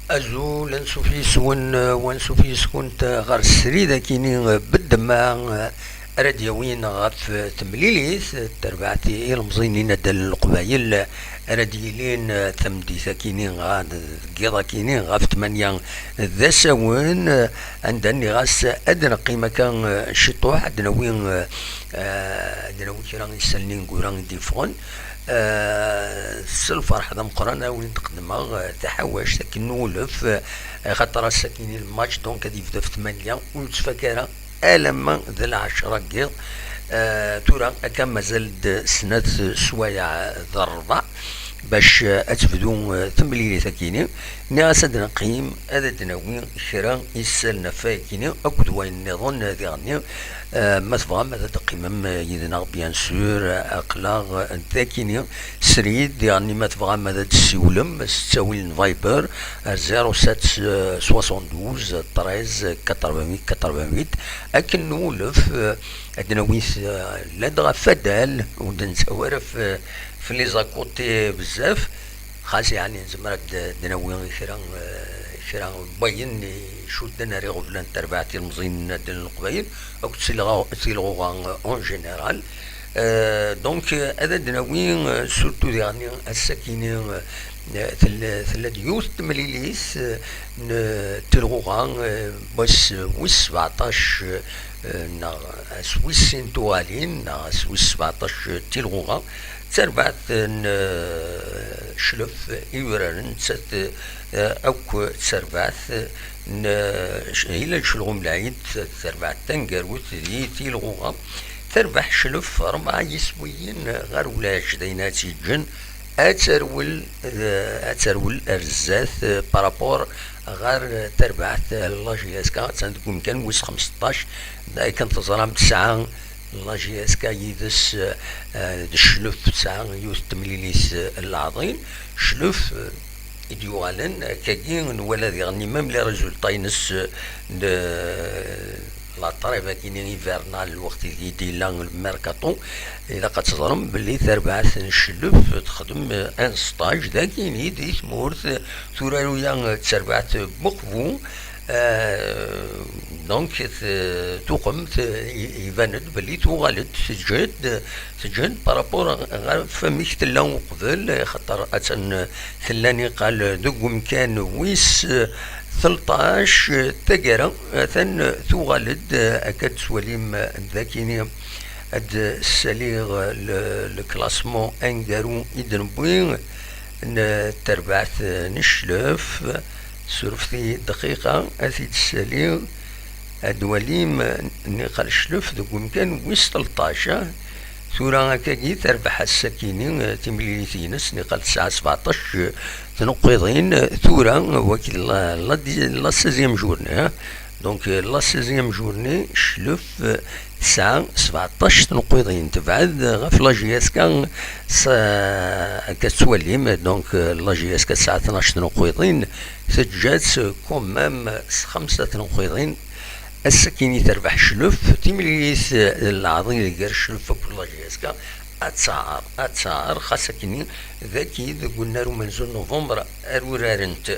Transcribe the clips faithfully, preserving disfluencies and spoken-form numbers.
Azul, ansuf yes-wen, wansuf yes-kunt ɣer srid akini beddema ara d-yawin ɣef temlilit, terbaɛt ilemẓiyen inaddalen n Leqbayel ara d-yilin tameddit akini, deg yiḍ akini ɣef tmanya d asawen, anda nniɣ-as ad neqqim akka ciṭuḥ, ad nawi, ad nawi kra isallen ineggura i d-yeffɣen. Eh, s lferḥ d ameqqran ara wen-d-qeddmeɣ, eh, taḥawact akken n ulef, eh, axaṭer ass-akini lmatch, donc, ad yebdu ɣef tmanya, ur yettfak ara alamma d lɛecṛa n yiḍ. Eh, tura akka mazal-d snat swayeɛ d rrbeɛ bac, eh, ad tebdu, eh, temlilit akini. Nniɣ-as ad neqqim, ad d-nawi kra isallen ɣef wayakini akked wayen nniḍen diɣenni. Eh, ma tebɣam ad d-teqqimem, eh, yid-neɣ, bien sûr, eh, aql-aɣ, eh, dakini srid, diɣenni ma tebɣam ad d-tessiwlem s ttawil n Viber ar zéro sept soixante-douze treize quatre-vingt-huit quatre-vingt-huit. Akken n ulef, eh, ad d-nawi, eh, ladɣa fadal, ur d-nettawi ara f-, f les à côté bezzaf. Xas yeɛni nezmer ad d-, d-nawi kra, eh, kra n wayen icudden ar iɣeblan n terbaɛt ilemẓiyen n Leqbayel akked tilɣa-, tilɣuɣa, eh, en général. Eh, donc, eh, ad d-nawi, eh, surtout diɣenni ass-akini, eh, tella, tella-d yiwet n temlilit, eh, n tilɣuɣa, eh, wass wis sebɛeṭṭac, eh, neɣ ass wis sin tuɣalin, neɣ ass wis sebɛeṭṭac tilɣuɣa. Tarbaɛt n, eh, Cclef i yuraren, nettat, eh, akk d tarbaɛt n, eh, Hilal Celɣum Lɛid, tarbaɛt taneggarut di tilɣuɣa. Terbeḥ Cclef rebɛa yiswiyen ɣer ulac, d ayen ad tt-yeǧǧen ad terwel, eh, ad terwel ar zdat, eh, par rapport ɣer, eh, terbaɛt, eh, n la J S K, attan deg umkan wis xemseṭṭac, d akken teẓram tesɛa la J S K yid-s, eh, d Cclef tesɛa yiwet n temlilit, eh, n leɛḍil. Cclef, eh, i d-yuɣalen, akkagi nwala diɣenni même les résultats-ines, eh, n, eh, la trêve akini hivernale, lweqt ideg i d-yella lmerkaṭu. Ilaq ad teẓrem belli tarbaɛt n Cclef texdem, eh, un stage dagini di tmurt, eh, tura aya, eh, d tarbaɛt n Buqbu. Eh, donc, t-, tuqemt, eh, i-, iban-d belli tuɣal-d, teǧǧa-d, teǧǧa-d par rapport ɣef wamek tella uqbel, eh, xaṭer attan tella niqal deg umkan wis, eh, tleṭṭac, eh, taggara, atan tuɣal-d, eh, akka d-tettwalim, eh, dakini ad d-ssaliɣ, eh, le, le classement aneggaru i d-newwi n terbaɛt n Cclef. Surfet-iyi dqiqa, ad t-id-ssaliɣ. Ad d-twalim niqal Cclef deg umkan wis tleṭṭac, ah. Tura akkagi terbeḥ ass-akini, eh, timlilit-ines, niqal tesɛa sebɛeṭṭac, eh, tneqqiḍin, eh, tura, eh, waki la, la, la seizième journée, ah. Donc, eh, la seizième journée, Cclef, eh, tesɛa sebɛeṭṭac tneqqiḍin, tebɛed ɣef la J S K s-, akka tettwalim, donc, eh, la J S K tesɛa tnac tneqqiḍin, teǧǧa-tt quand même s xemsa tneqqiḍin. Ass-akini terbeḥ Cclef, timlilit, eh, n leɛḍil gar Cclef akked la J S K, ad taɛer, ad taɛer, xas akini, dagi deg unnar umenzu n Nuvember ar urarent.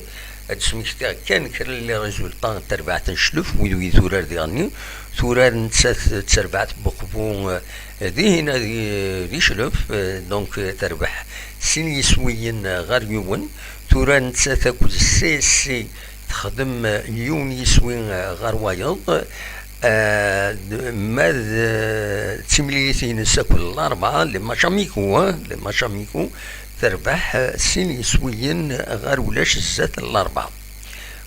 Ad d-smektiɣ kan kra n les résultats n terbaɛt n Cclef, wid wi turar diɣenni. Turar nettat d terbaɛt n Buqbu, eh, dihin di, di Cclef, eh, donc, eh, terbeḥ sin yiswiyen ɣer yiwen. Turar nettat akked C S C, texdem yiwen yiswi ɣer wayeḍ. Ah, d-, ma d, eh, timlilit-ines akked Larebɛa, les matchs amicaux, hein, les matchs amicaux, terbeḥ, eh, sin yiswiyen ɣer ulac zdat n Larebɛa.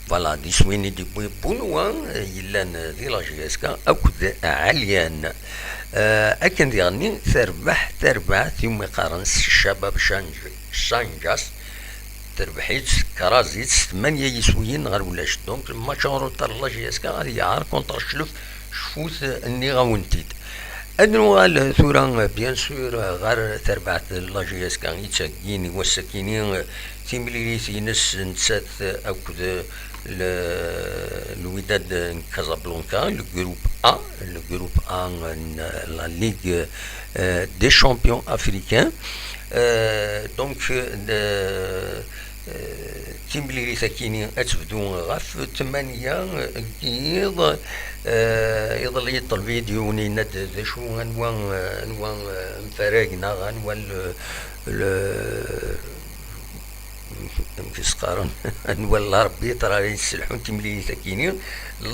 Voilà, d iswiyen i d-yewwi Bunwa, eh, yellan, eh, di la J S K, akked Ɛelyan. Eh, akken diɣenni terbeḥ tarbaɛt i wumi qqaren s Cabab Chanj-, Chanjas, terbeḥ-itt, kraẓ-itt s tmanya yiswiyen ɣer ulac. Donc, le match en retard n la J S K ad yeɛreḍ contre Cclef, cfut, nniɣ-awen-t-id. Ad nuɣal tura, bien sûr, ɣer terbaɛt n la J S K i d-tteggin i wass-akini, timlilit-ines nettat akked le, Lwidad n Casablanca, le groupe A, le groupe A n la Ligue, euh, des champions africains. Euh, donc, euh, Timlilit akini ad tebdu ɣef tmanya n yiḍ. Eh, iḍelli yeṭṭel-iyi-d yiwen, yenna-d d acu, anwa, anwa, eh, amfarag neɣ anwa le, le, amek i s-qqaren, anwa l'arbitre ara yesselḥun timlilit akini.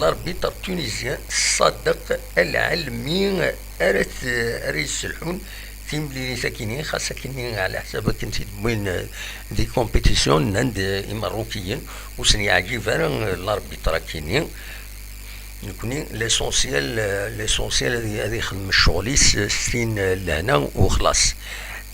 L'arbitre tunisien Sadeq El Almi ara t-, ara yesselḥun timlilit akini, xas akini ɛla ḥsab akken t-id-wwin, eh, di compétition, nnan-d, eh, Imerrukiyen, ur sen-yeɛǧib ara, eh, l'arbitre akini. Nekni, l'essentiel, eh, l'essentiel ad, ad ixdem ccɣel-is, eh, s tin, eh, lehna u xlaṣ.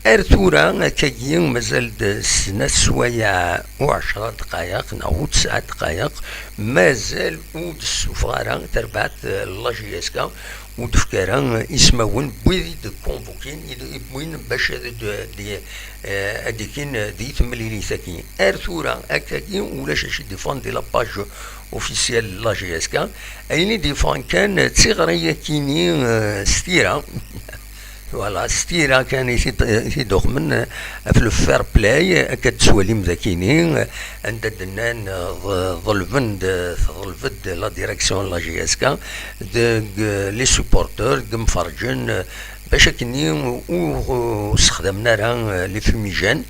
Ar tura, akkagi, mazal-d snat swayeɛ u ɛecra dqayeq, neɣ u tesɛa dqayeq, mazal ur d-ssufeɣ ara tarbaɛt, eh, n la J S K, ur d-tefka ara ismawen n wid i d-konvukin, i d-, i d-wwin bac ad d-, d-, eh, ad d-ikin di temlilit-agi. Ar tura, akkagi, ulac acu i d-iffɣen di la page officielle n la J S K. Ayen i d-iffɣen kan d tiɣri-yakini, eh, s tira. Voilà, s tira kan i t-id-, i t-id-uxmen, eh, ɣef le fair play, akka d-teswalim dakini, eh, anda d-nnan, eh, ḍ-, ḍelben-d, eh, teḍleb-d la direction n la J S K, deg, eh, les supporters, deg imferǧen, eh, bac akkenni ur, ur sexdamen ara, eh, les fumigènes,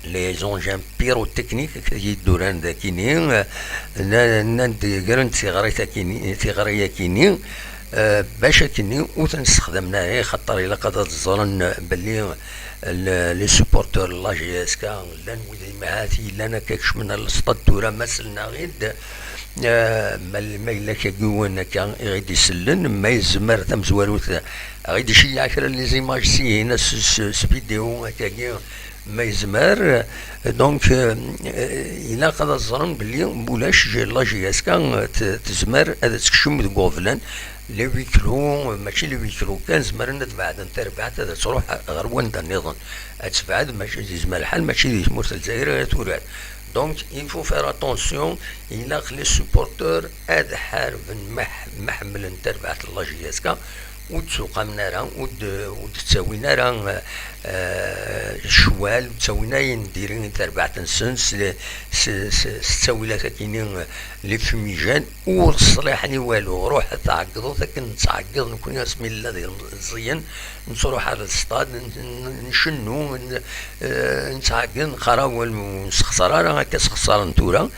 les engins pyrotechniques, akka i d-uran dakini, eh, nna-, nnan-d gren-d tiɣri-yakini, tiɣri-yakini, eh, bac akkenni ur ten-sexdamen ara, xaṭer ilaq ad, ad ẓren belli, eh, le-, les supporters n la J S K, llan wid i mahat yellan akka kecmen ar lestad tura, ma sellen-aɣ-id, eh, ma, ma yella kra n yiwen akka i ɣ-id-isellen, ma yezmer tamezwarut, eh, a ɣ-id-iceyyeɛ kra n les images s ihin, s, s, s vidéo akkagi, ma yezmer. Donc, eh, ilaq ad ẓren belli ulac la J S K, eh, t-, tezmer ad tekcem deg uɣeblan. Les huis clos, eh, mačči les huis clos kan, zemren ad beɛden tarbaɛt, ad tṛuḥ ɣer wanda nniḍen. Ad tebɛed, mačči, yezmer lḥal, mačči di tmurt n Lezzayer ara turar. Donc, il faut faire attention, ilaq les supporters ad ḥarben ma ḥ-, ma ḥemmlen tarbaɛt n la J S K, ur d-tuqamen ara, ur d-, ur d-ttawin ara, eh, ccwal, ur ttawin ayen diri tarbaɛt-nsen s, s, s, s ttawilat akini, eh, les fumigènes, ur ṣliḥen i walu. Ruḥ tɛeggeḍ akken nettɛeggiḍ nekni asmi nella d ilmeẓyen, nettruḥ ar lestad, n-, n-, ncennu, n-, eh, nettɛeggiḍ, neqqar awal, ur nsexṣar ara akka sxeṣaren tura.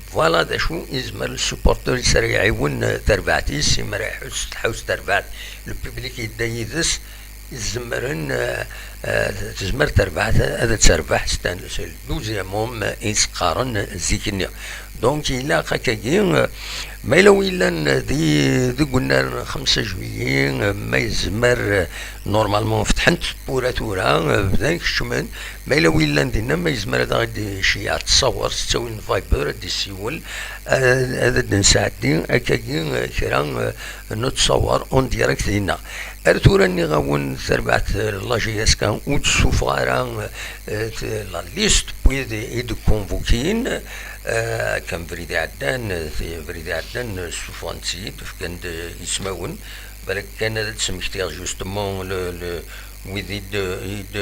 Voilà d acu yezmer le supporter i s ara iɛiwen, eh, tarbaɛt-is, imi ara iḥuss tḥuss terbaɛt, le public yedda yid-s, zemren, eh, eh, tezmer terbaɛt ad terbeḥ s tan-, s le douzième homme i s-qqaren zik-nni. Donc, ilaq akkagi, eh, ma yella wi yellan di, deg unnar n xemsa juillet, eh, ma yezmer, eh, normalement fetḥent tewwura tura, eh, bdan kecmen, ma yella wi yellan dinna, ma yezmer ad aɣ-d-iceyyeɛ ttṣawer s ttawil n Viber, ad d-isiwel, ad, ad d-nesɛeddi akkagi, eh, kra, eh, n uttṣawer en direct dinna. Ar tura nniɣ-awen tarbaɛt, eh, la J S K ur d-tessufeɣ ara, eh, t-, la liste n wid i d-konvukin, eh, akka mebrid iɛeddan, eh, mebrid iɛeddan, eh, ssufɣen-tt-id, fkan-d, eh, ismawen, balak kan ad d-smektiɣ justement le, le, wid i d, i d,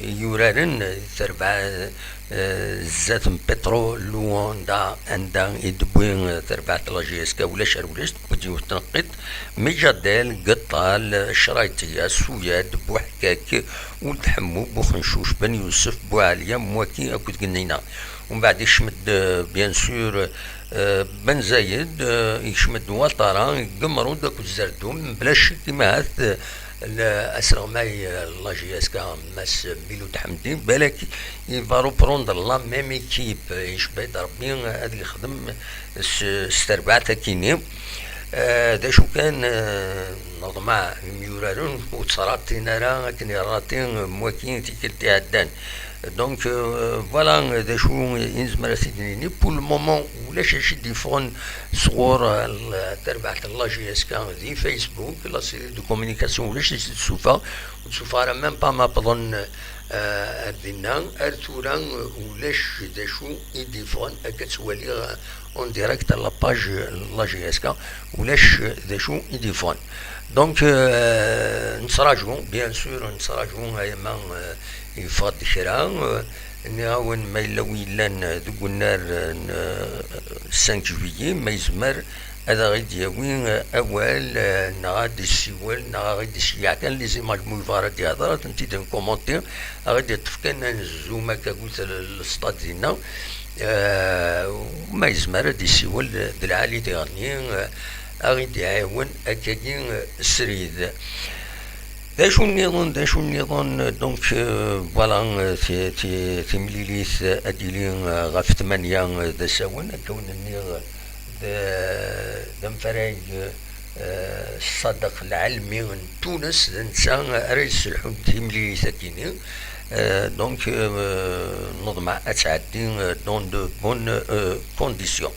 i yuraren, eh, tarbaɛt, eh, zdat n Petro Luanda, anda i d-wwi, eh, tarbaɛt la J S K, ulac ar ulac, tewwi-d yiwet tneqqiṭ, Mijadel, Geṭṭal, Craytia, Suyad, Buḥkak, Uld Ḥemmu, Buxencuc, Ben Yusef, Buɛalya, Mwaki akked Gennina. Umbeɛd ikcem-d, eh, bien sûr, eh, Ben Zayed, eh, ikcem-d Watara, Gemrud akked Zerdum, mebla ccek imahat, eh, l-, asreɣmay, eh, n la J S K, Mass Miloud Ḥemdi, balak il va reprendre la même équipe, icebba-d Rebbi ad yexdem s, s terbaɛt akini. Eh, d acu kan, eh, neḍmeɛ imyuraren ur ttṛaṭin ara akken iṛaṭi n waki tikkelt iɛeddan. Donc, euh, voilà, d acu i nezmer ad t-id-nini. Pour le moment, ulac acu i d-yeffɣen sɣur, euh, l-, tarbaɛt n la J S K di Facebook, la cellule de communication, ulac acu i d-tessufeɣ, ur d-tessufeɣ ara même pas ma wwḍen, euh, ar dinna. Ar tura, euh, ulac d acu i d-yeffɣen, akka ttwaliɣ, euh, en direct à la page n la J S K, ulac d acu i d-yeffɣen. Donc, euh, nettraǧu, bien sûr, nettraǧu, ayama, euh, yeffeɣ-d kra, euh, Nniɣ-awen, ma yella wi yellan deg unnar n cinq juillet, ma yezmer ad aɣ-id-yawi awal, neɣ ad d-issiwel, neɣ ad aɣ-id-iceyyeɛ kan les images, ma ur yebɣi ara ad d-ihder, ad tent-id-nkumunti, ad aɣ-id-iṭṭef kan, ad nzum akka gut l-, lestad dinna. Ma yezmer ad d-issiwel d lɛali diɣenni, ad aɣ-id-iɛiwen akkagi srid. D acu nniḍen, d acu nniḍen, donc, euh, voilà, euh, ti-, ti-, timlilit, euh, ad d-tili, euh, ɣef tmanya, euh, d asawen, akka wen-nniɣ, d, d amfarag, euh, Ṣṣadeq Lɛelmi n Tunes, d netta ara yesselḥun timlilit-agi-nni. Euh, donc, euh, neḍmeɛ ad tɛeddi, euh, dans de bonnes, euh, conditions.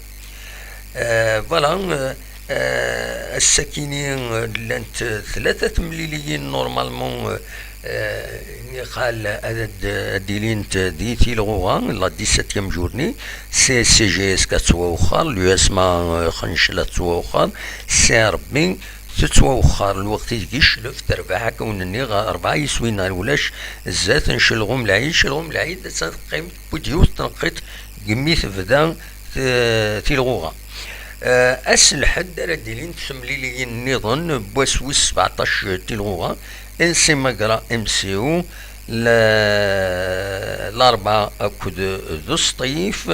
Euh, voilà, euh, euh, ass-akini, euh, llant, euh, tlata temliliyin, normalement, euh, euh, niqal ad, ad, ad ilint di Tilɣuɣa, la dix-septième journée, C S C G S K tettwawexxer, l'U S M A, euh, Xencla tettwawexxer, C R B tettwawexxer, lweqt ideg iclef terbeḥ, akka wen-nniɣ, rebɛa yiswiyen ɣer ulac, zdat n Celɣum Lɛid. Celɣum Lɛid, attan teqqim, tewwi-d yiwet tneqqiṭ, deg mi tebda t-, Tilɣuɣa. Eh, ass n lḥedd ara d-ilint temliliyin nniḍen n wass wis sebɛeṭṭac Tilɣuɣa, N C Magra M C O, l-, Larebɛa akked d Usṭif,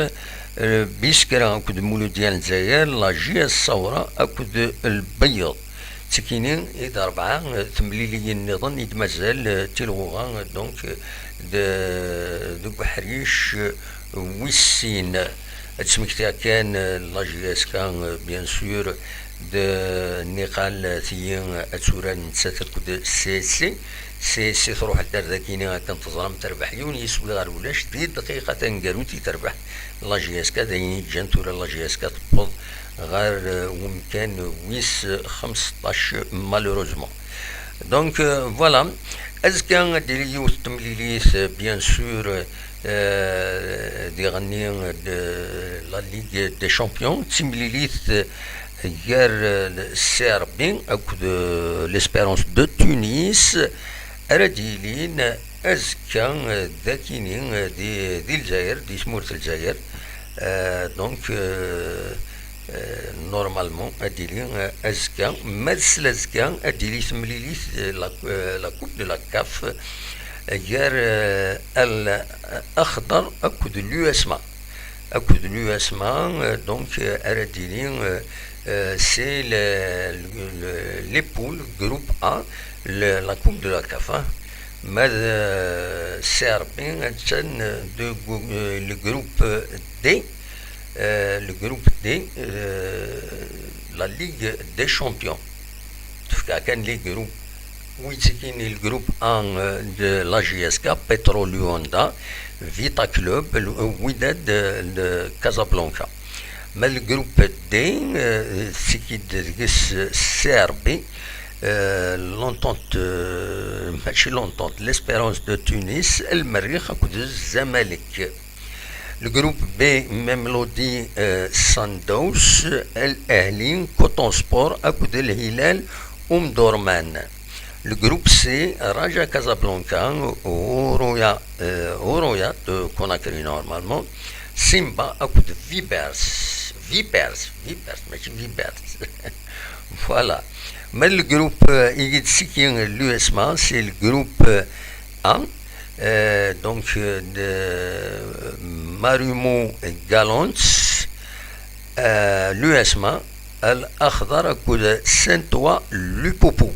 eh, Biskra akked Muludya n Lezzayer, la J S Ṣawra akked Lbeyyeḍ. D tikini i d rebɛa, eh, temliliyin nniḍen i d-mazal, eh, Tilɣuɣa, eh, donc, eh, de, deg uḥric, eh, wis sin. Ad smektiɣ kan, eh, la J S K, eh, bien sûr, de niqal, eh, tiyi, eh, ad turar nettat akked C S C. C S C truḥ-d ar dakini akken teẓram terbeḥ yiwen yiswi ɣer ulac di dqiqa taneggarut i terbeḥ la J S K, d ayen i ǧǧan tura la J S K tewweḍ ɣer, eh, wemkan wis xemseṭṭac, malheureusement. Donc, euh, voilà. Azekka ad d-tili yiwet temlilit, euh, bien sûr, euh, diɣenni de la Ligue des Champions, d timlilit, euh, gar, euh, C R B akked, euh, l'Espérance de Tunis, ara d-yilin azekka, euh, dakini, euh, di, di Lezzayer, di tmurt n Lezzayer. Euh, donc, euh, euh, normalement, ad d-tili, euh, azekka. Ma d sel azekka, ad d-tili temlilit, euh, la, euh, la Coupe de la CAF, euh, gar, euh, Al Axdar akked l'U S M A. Akked l'U S M A, euh, donc, euh, ara d-tili, euh, euh, c'est le, le, le, les poules, groupe A, le, la Coupe de la CAF, hein. Ma d, euh, C R B, attan, euh, de, euh, le groupe D, euh, le groupe D, euh, la Ligue des Champions. Tefka kan les groupes. Wi ttekkin i le groupe A, euh, de la J S K, Petrol Luanda, Vita Club, le, euh, Wydad de, de Casablanca. Ma le groupe D, euh, c'est qui de, de C R B, euh, l'entente, euh, mačči l'entente, l'Espérance de Tunis, El Merrikh akked Zamalek. Le groupe B, Mamelodi, euh, Sundowns, Al Ahli, Coton Sport akked Al Hilal Omdurman. Le groupe C, Raja Casablanca, Horoya, euh, Horoya de Conakry normalement, Simba akked Vipers. Vipers, Vipers, mačči Vipers. Voilà. Mais le groupe, euh, i d-ttekkin l'U S M A, c'est le groupe, euh, A. Euh, donc, euh, de Marumo Gallants, euh, l'U S M A, Al Axdar akked Saint-Ouen Lupopo.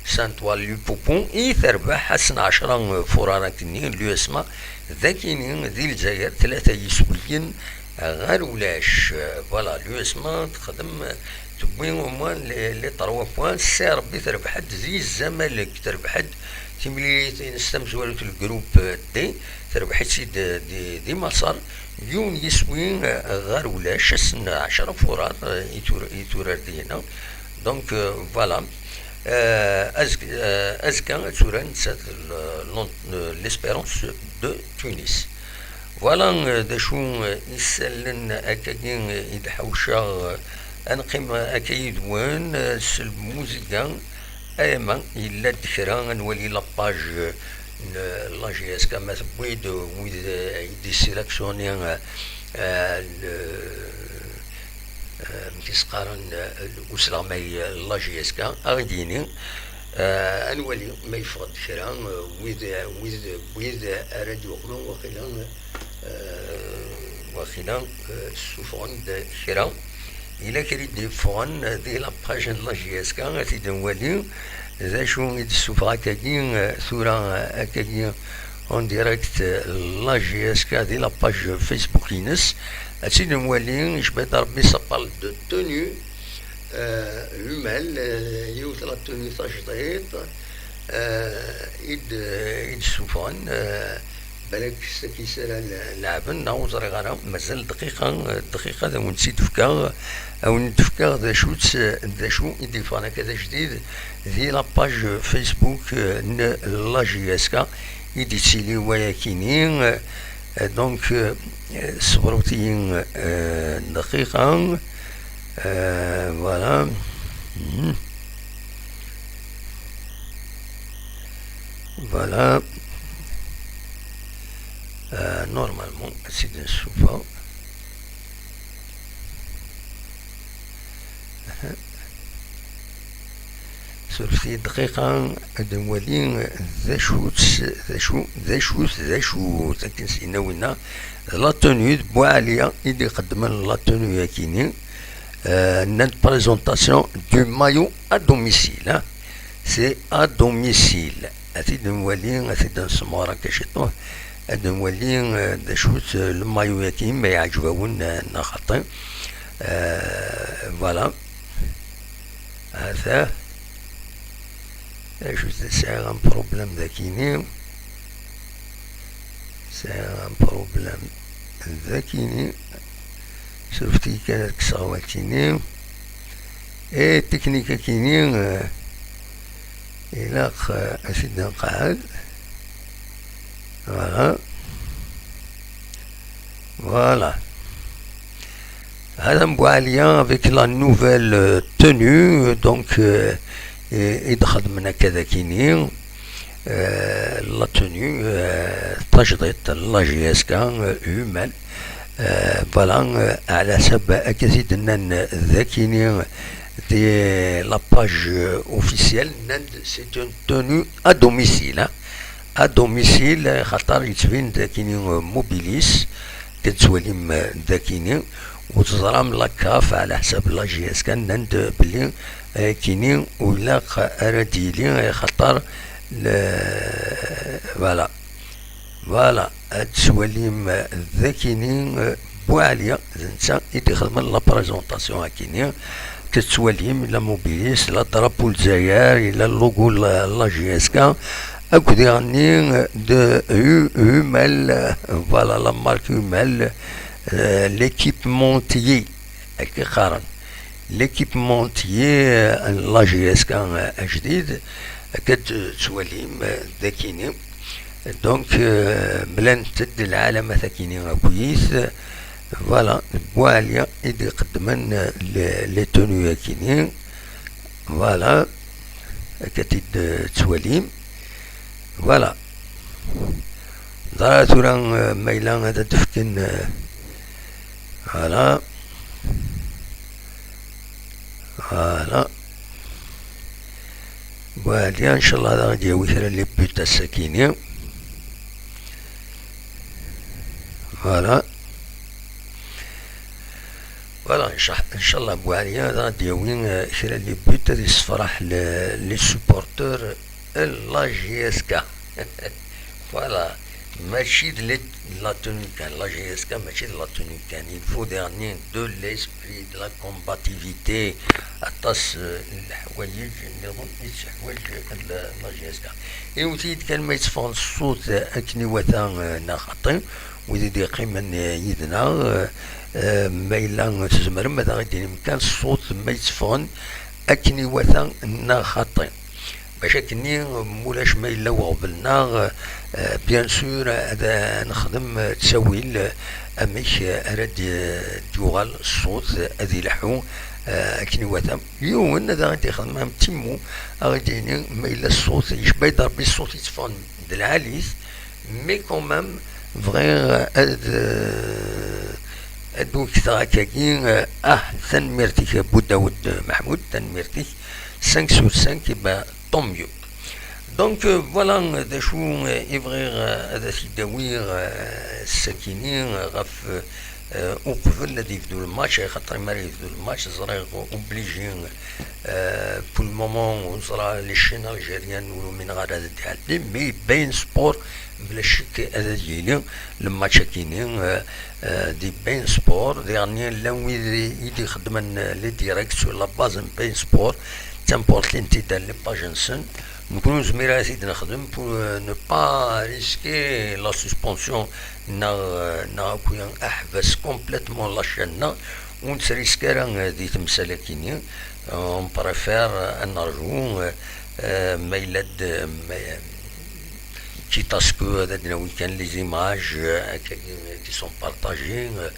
Saint-Ouen Lupopo i terbeḥ ass n ɛecra furar akkenni, l'U S M A, d akini di Lezzayer, tlata yiswiyen ɣer ulac. Voilà, l'U S M A texdem, tewwi au moins les, les trois points. C R B terbeḥ-d di Zamalek, terbeḥ-d timlilit-ines tamezwarut, le groupe D, terbeḥ-itt-id di, di Maṣer, yiwen yiswi, eh, ɣer ulac, ass n ɛecra furar, eh, i tura-, i turar dinna. Donc, euh, voilà. Euh, azek-, euh, azekka ad turar nettat l-, l-, l'Espérance de Tunis. Voilà, euh, d acu, euh, isallen akkagi, euh, i d-ḥawceɣ, euh, ad neqqim akka yid-wen, euh, s lmuziga, ama yella-d kra, ad nwali la page, euh, n la J S K, ma tewwi-d wid, euh, i d-yessilaksuni, euh, euh, le, euh, amek i s-qqaren, euh, usleɣmay, euh, la J S K, a ɣ-d-yini, euh, a nwali ma yeffeɣ-d kra, euh, wid, wid, wid ara d-yuɣlen waqila, euh, waqila, euh, ssufɣen-d kra. Yella kra i d-yeffɣen di la page n la J S K, a t-id-nwali d acu i d-ssufeɣ akkagi, tura akkagi en direct, la J S K di la page Facebook-ines. Ad tt-id-nwali, icba-d Rebbi, ça parle de tenue, euh, humaine, euh, yiwet la tenue tajdiṭ, euh, i d-, i d-ssufɣen, euh, Balak s akis ara l-, leɛben, neɣ ur ẓriɣ ara, mazal dqiqa, dqiqa ad awen-tt-id-fkeɣ, ad awen-d-fkeɣ d acu-tt, d acu i d-yeffɣen akka d ajdid di la page Facebook, euh, n la J S K i d-yettili wayakini, euh, donc, euh, ṣebret-iyi, euh, dqiqa, euh, voilà. Mhm. Voilà. Euh, normalement, c'est d'un sofa. Surfti dqiqa ad nwali d acu-tt, d acu, d acu-t, d acu-t, akken s-yenna winna, d la tenue d Buɛaliya i d-iqeddmen la tenue-akini. Euh, nnan-d présentation du maillot à domicile, hein. C'est à domicile. A t-id-nwali, a t-id-nsemɣer akka ciṭuḥ. Ad nwali, euh, d acu-t, euh, le maillot-agi, ma yeɛǧeb-awen, euh, neɣ xaṭi. Euh, voilà. Ata. Acu-t, sɛiɣ un problème dagini. Sɛiɣ un problème dagini. Surfet-iyi kan ad kkseɣ awal-agi. Et technique-agi, euh, ilaq, euh, ad t-id-nqeɛɛed. Voilà. Voilà. Adam Boualia avec la nouvelle, euh, tenue, donc, euh, i, i d-xedmen akka dagini. Euh, la tenue, euh, tajdiṭ, la J S K, euh, humaine. Euh, voilà, euh, ɛla ḥsab akka i d-nnan dagini di la page, euh, officielle, nnan-d c'est une tenue à domicile, hein. À domicile, xaṭer yettbin-d akini, euh, mobilis, tettwalim, euh, dakini, ur teẓram la CAF ɛla ḥsab la J S K, nnan-d belli, euh, akini ur ilaq ara d-yili, euh, xaṭer le, voilà. Voilà, ad tettwalim, euh, dakini, euh, Buɛaliya, d netta i d-ixedmen la présentation akini. Tettwalim la mobilis, la drapeau Lezzayer, la logo la, la J S K, akked iɣenni, euh, de Hu-, Hummel, euh, voilà, la marque Hummel, euh, l'équipementier, akka qqaren. L'équipementier, euh, n la J S K, euh, ajdid, akka d-, tettwalim, euh, dakini. Donc, euh, mlant-d lɛalamat akini akkit. Voilà, d Buɛaliya i d-iqeddmen, euh, les, les tenues akini. Voilà, akka t-id-, euh, tettwalim. Voilà. Ẓra tura, euh, ma yella ad d-fken, euh, voilà. Voilà. Buɛaliya, ncallah ad aɣ-d-yawi kra n les buts ass-akini. Voilà. Voilà, nca-, ncallah Buɛaliya ad aɣ-d-yawi, euh, kra n les buts, ad yessefraḥ le, les supporters n la J S K. Voilà, mačči d les, la tenue kan, la J S K mačči d la tenue kan. Il faut daɣen de l'esprit, de la combativité. Aṭas, euh, n leḥwayeǧ nniḍen i teḥwaǧ la, la J S K. Iwet-iyi-d kan ma yetteffeɣ-d ṣṣut, euh, akken iwata, euh, neɣ xaṭi. Wid i d-yeqqimen, euh, yid-neɣ, euh, euh, ma yella tzemrem ad aɣ-d-tinim kan ṣṣut ma yetteffɣen akken iwata neɣ xaṭi. Bac akkenni, mulac ma yella uɣbel-nneɣ, eh, bien sûr, ad, ad nexdem, eh, ttawil, eh, amek, eh, ara d-, d-yuɣal ṣṣut, eh, ad ileḥḥu, eh, akken iwata. Yiwen ad aɣ-d-ixdem am timmu, ad aɣ-d-yini ma yella ṣṣut, yecba-yi-d Rebbi ṣṣut yetteffɣen d lɛali-t, mais quand même, bɣiɣ ad, eh, ad d-wekteɣ akkagi, eh, ah, tanemmirt-ik a Bu Dawed Meḥmud, tanemmirt-ik, cinq sur cinq, eh ben, tant mieux. Donc, euh, voilà, euh, d acu, euh, i bɣiɣ, euh, ad as-id-awiɣ, euh, sakini, euh, ɣef, euh, uqbel ad yebdu lmatch, axaṭer mi ara yebdu lmatch, ẓriɣ obligé, euh, pour le moment, ur ẓra les chaînes algériennes ur umineɣ ara ad d-iɛeddi, mais beIN Sport, bla ccek ad yili lmatch-akini, euh, euh, di beIN Sport, diɣen llan wid i d-ixeddmen, euh, les directs sur la base n beIN Sport, ttempurtin-t-id les pages-nsen. Nekkni ur nezmir ara ad t-id-nexdem pour, euh, ne pas risquer la suspension neɣ, euh, neɣ akk aḥbas complètement la chaîne-nneɣ, ur nettrisque ara, euh, di temsal-akini. Euh, on préfère, euh, ad nerju, euh, euh, ma yella-d, euh, ma, quitte à ce que ad d-nawi kan les images, euh, qui, qui sont partagées, euh,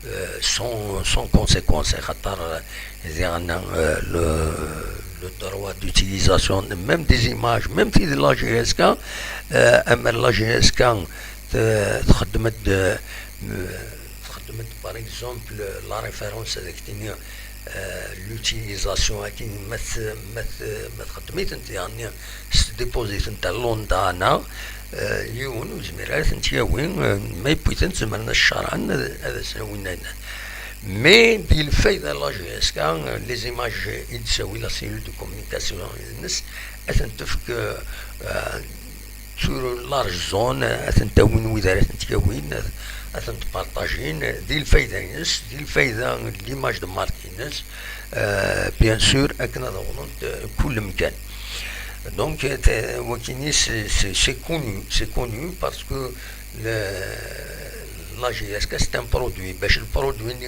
euh, sans, sans conséquence, axaṭer, euh, diɣen, euh, le, le droit d'utilisation, même des images, même si de la G S K, euh, ama la G S K, euh, txeddem-d, euh, txeddem-d, par exemple, la référence avec, euh, l'utilisation, akin ma t-, ma t-, ma txeddem-itent, yeɛni s tdipozit n talondana, euh, yiwen ur yezmir ara ad tent-yawi, euh, ma yewwi-tent, zemren ad ccarɛen, ad, ad as-awin ayen. Mais di lfayda n la G S K, euh, les images i d-tawi la cellule de communication-ines, ad tent-tefk, euh, sur large zone, ad tent-awin wid ara tent-yawin, ad, ad tent-partajin, di lfayda-ines, di lfayda n l'image de marque-ines, euh, bien sûr, akken ad awḍent, euh, kul mkan. Donc, euh, te-, wakini, c'est, c'est, c'est connu, c'est connu parce que le, la G S K, c'est un produit. Bac lproduit-nni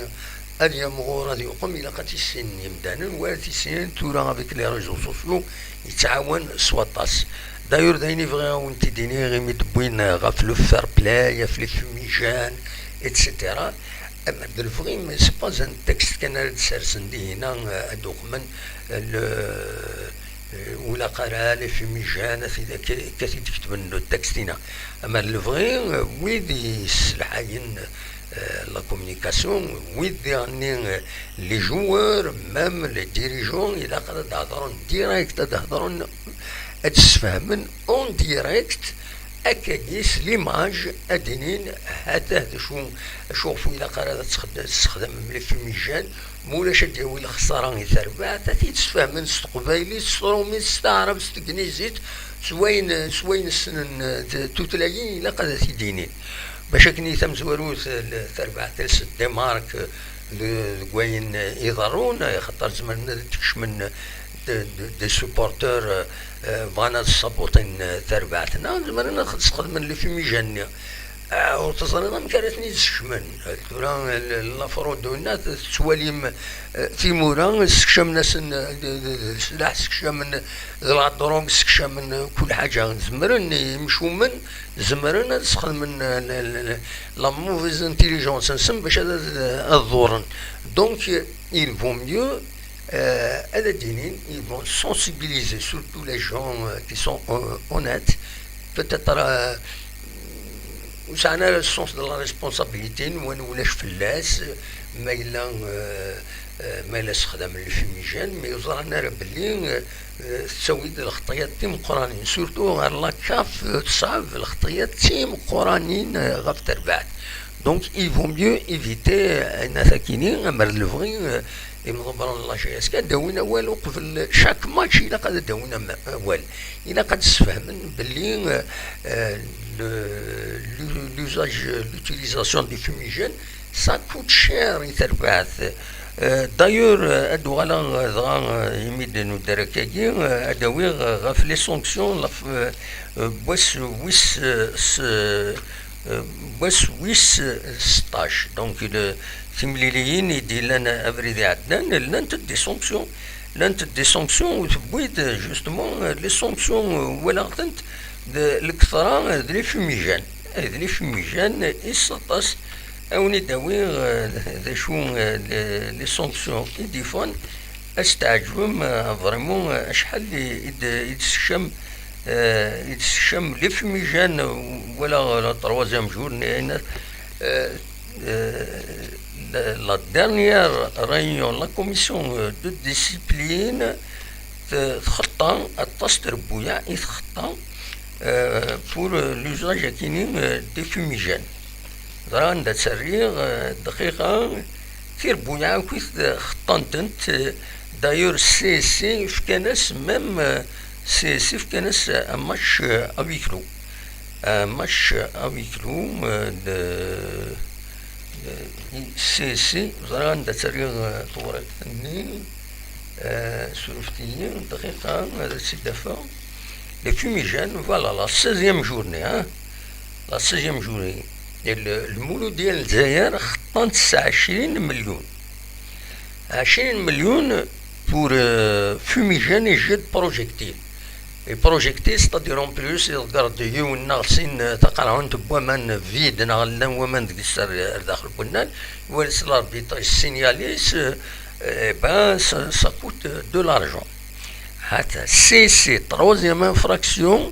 ad yamɣur, ad yuqem, ilaq ad t-issinen yimdanen, wala t-issinen tura avec les réseaux sociaux, yettɛawan s waṭas. D'ailleurs, d ayen i bɣiɣ ad wen-t-id-iniɣ imi d-wwin ɣef le fair play, ɣef les fumigènes, et cetera. Ama d lebɣi, mais c'est pas un texte kan ara d-sersen dihina, euh, ad d-uqmen, euh, le, euh, ur ilaq ara les fumigènes, ad t-id-, akka, akka t-id-ketben le texte-ina. Ama d lebɣi, euh, wid yesselḥayen, euh, la communication, wid diɣen-nni, euh, les joueurs, même les dirigeants, ilaq ad d-hedren direct, ad d-hedren, ad d-sfehmen en direct, akkagi s l'image, ad d-inin, hatah d acu, acu ɣef ur ilaq ara ad txed-, tessexdamem les fumigènes, ma ulac ad d-yawi lexsara i terbaɛt, ad t-id-sfehmen s teqbaylit, s trumit, s taɛrabt, s tegnizit, s wayen, s wayen ssnen, eh, t-, tutlayin, ilaq ad t-id-inin. Bac akken i tamezwarut, eh, l-, terbaɛt, elle se démarque, eh, de-, deg wayen, eh, iḍerrun, eh, xaṭer zemren ad d-kecmen, eh, de-, de-, des supporters, eh, eh, bɣan ad sabotin, eh, terbaɛt-nneɣ, zemren ad sxedmen les fumigènes-nni. Ah, ur teẓriḍ amek ara ten-id-skecmen. Tura, l-, la fraude-inna tettwalim, eh, timura, ssekcamen-asen, eh, d, d, d sslaḥ, ssekcamen d la drogue, ssekcamen, eh, kul ḥaǧa. Zemren, imcumen, zemren ad sxedmen, eh, l-, l-, l-, la mauvaise intelligence-nsen bac ad, ad, ad ḍurren. Donc, il vaut mieux, euh, ad d-inin, ils vont sensibiliser surtout les gens, euh, qui sont, euh, honnêtes. Peut-être, euh, ur sɛan ara le sens de la responsabilité, nwan ulac fell-as, ma yella, euh, euh, ma yella sexdamen les fumigènes, mais ur ẓran ara belli, euh, euh, tettawi-d lxeṭṭiyat timeqqranin, surtout ɣer la CAF, euh, tesɛa lxeṭṭiyat timeqqranin, euh, ɣef terbaɛt. Donc, il vaut mieux éviter, euh, ayen akini, amer d lebɣi, euh, imḍebbren n la G S K ad d-awin awal uqbel chaque match, ilaq ad d-awin am-, awal. Ilaq ad d-sfehmen belli, euh, euh, le, l'u-, l'usage, l'utilisation des fumigènes, ça coûte cher i terbaɛt. Euh, d'ailleurs, euh, ad uɣaleɣ, euh, dɣa, euh, imi d-nudder akkagi, euh, ad awiɣ, euh, ɣef les sanctions, la f-, euh, euh, n wass wis, euh, s-, euh, euh, n wass wis, euh, seṭṭac. Donc, le, timliliyin i d-yellan abrid iɛeddan, llant-d des sanctions. Llant-d des sanctions, u tewwi-d, justement, les sanctions, walaɣ-tent d lketṛa d les fumigènes. D les fumigènes i s aṭas. A wen-id-awiɣ, eh, d acu, eh, les, les sanctions i d-yeffɣen. Ad s-tɛeǧbem, eh, vraiment, eh, acḥal i, i d-, i d-tsekcam, eh, i d-tsekcam les fumigènes, walaɣ la troisième journée, eh, eh, la, la dernière réunion de la commission, euh, de discipline, t-, txeṭṭa aṭas trebbuyaɛ i txeṭṭa, euh, pour, euh, l'usage akini, euh, des fumigènes. Ẓriɣ anda tt-rriɣ, euh, dqiqa, tirebbuyaɛ akk i t-, xeṭṭan-tent, euh, d'ailleurs C S C fkan-as même, euh, C S C fkan-as un match, euh, à huis clos. Un match à huis clos, euh, de, de C S C, ẓriɣ anda tt-rriɣ, euh, tewriqt-nni, euh, surfet-iyi, dqiqa, ad tt-id-afeɣ. Les fumigènes, voilà, la seizième journée, hein, la seizième journée. Et le, le Mouloudia Lzayer, xeṭṭan-t s ɛecrin melyun. Ɛecrin melyun pour, euh, fumigènes et jets de projectiles. Et projectiles, c'est-à-dire en plus, iḍegger-d yiwen neɣ sin, euh, taqerɛunt n waman vide neɣ llan waman deg-s ar, ar daxel n wunnan, wala s l'arbitrage signalé, euh, eh ben, ça, ça coûte de l'argent. Hata, c'est, c'est troisième infraction,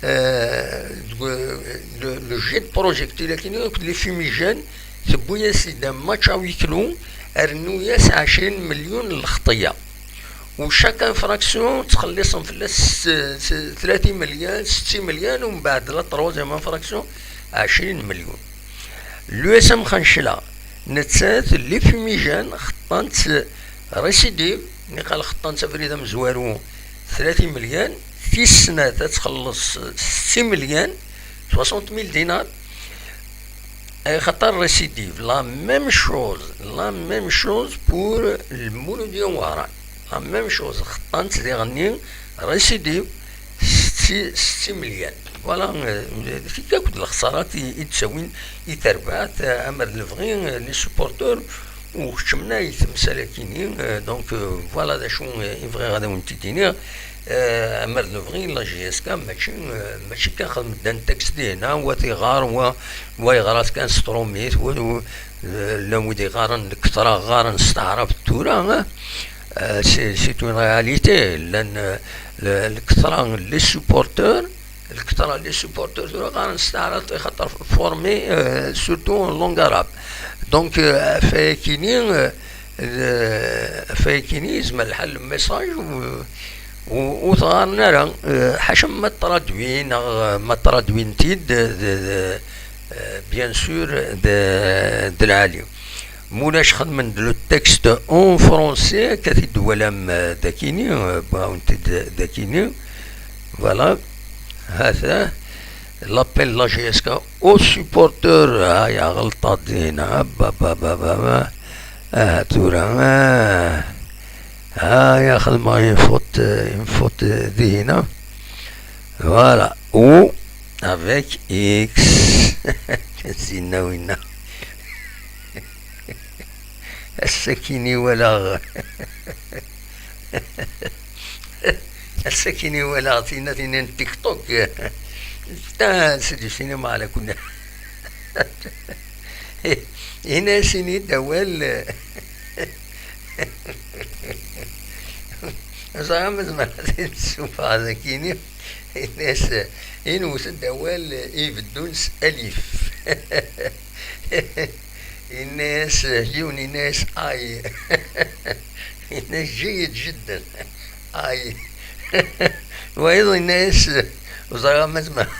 euh, le, le jet de projectile, les fumigènes, tewwi-as-id un match à huis clos, rnu-yas ɛecrin melyun n lxeṭṭa. U chaque infraction ttxelliṣen fell-as s, s, tlatin melyun, settin melyun, u mbeɛd la troisième infraction, ɛecrin melyun. L'U S M Xancla, nettat, les fumigènes, xeṭṭan-tt récidive, niqal xeṭṭan-tt abrid amezwaru, tlatin melyun, tis snat ad txelleṣ settin melyun, soixante mille dinars, Axaṭer récidive, la même chose, la même chose pour le Mouloudia Wahran. La même chose, xeṭṭan-tt diɣenni récidive, setti, setti melyun. Voilà, euh, fik akk d lexṣarat i, i d-ttawin i terbaɛt, euh, amer d lebɣi, euh, les supporters, u keččmen ay temsal akini, euh, donc, euh, voilà d acu, euh, i bɣiɣ ad awen-t-id-iniɣ. Euh, amer d lebɣi, la J S K, mačči, euh, mačči kan xedmen un texte dihin, wa tiɣar, wa, wa yeɣra-t kan s trumit, wa, wa, euh, llan wid iɣaren, lketṛa ɣaren s taɛrabt tura, hein. Euh, c'est, c'est une réalité. Llan, euh, le, lketṛa, les supporters, lketṛa, les supporters tura ɣaren s taɛrabt, xaṭer formés, euh, surtout en langue arabe. Donc, euh, ɣef wayakini, euh, euh, ɣef wayakini, yezmer lḥal le message, euh, ur, ur t-ɣaren ara, euh, ḥaca ma traduin, neɣ, euh, ma traduin-t-id, de, de, euh, bien sûr, de, de lɛali. Mulac xedmen-d le texte en français, akka t-id-twalam, euh, dakini, euh, wwin-t-id dakini. Voilà. Hata. L'appel de la J S K aux supporters. Ah, ya ɣelṭa dina. Ah, ba, ba, ba, ba, ba. Ah, tura. Ah. Ah, ya xedmeɣ une faute, euh, une faute, euh, dina. Voilà. Ou avec X. Zina wina. Ass-akini walaɣ. Ass-akini walaɣ tina, tina n TikTok. Putain, c'est du cinéma, la kuna. Ines, ini-d awal. Ẓriɣ ma zemreɣ ad t-id-ssufɣeɣ dagi-ni. Ines, inwet-d awal ibeddun s alif. Yenna-yas yiwen, yenna-yas ay. Yenna-yas جيد جدا. Ay. Wayeḍ yenna-yas, ur ẓriɣ ma zemreɣ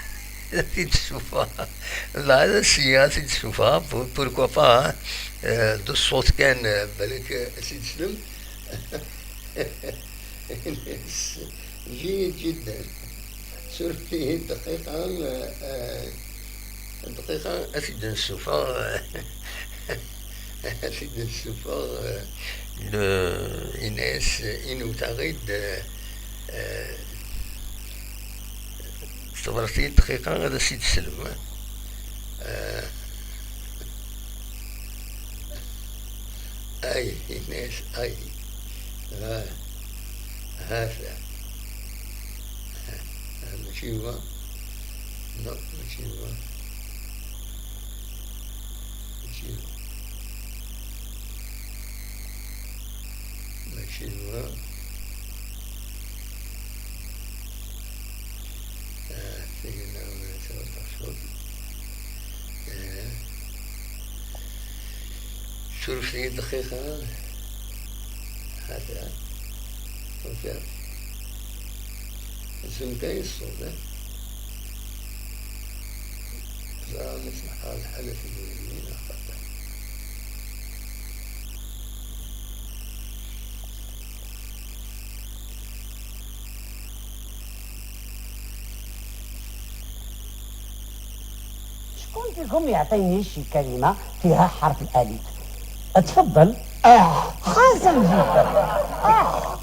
ad t-id-ssufɣeɣ. Dɣa ad as-iniɣ ad t-id-ssufɣeɣ, pour-, pourquoi pas, hein? Euh, d ṣṣut kan, euh, balak, euh, ad t-id-teslem. Yenna-yas جيد جدا. Suref-iyi dqiqa, euh, dqiqa, ad t-id-nessufeɣ, ad t-id-nessufeɣ, euh, le, yenna-yas, inwet-aɣ-id, euh, euh, tebret-iyi dqiqa, ad as-id-teslem, euh, Ay, yenna-yas ay. Ah, hata. Ah, mačči d wa. Non, mačči d wa. Mačči d wa. Mačči d wa. Ah, tigi-nneɣ, ah, tura taqsurt. Ah. Surfet-iyi dqiqa. Hata. Ufiɣ. Zun kan ṣṣut, ah. Ẓriɣ ma tleḥḥu lḥala tedwilin, axaṭer. شكون فيكم يعطيني شي كلمة فيها حرف الألف؟ تفضل. آه، حسن جدا. آه.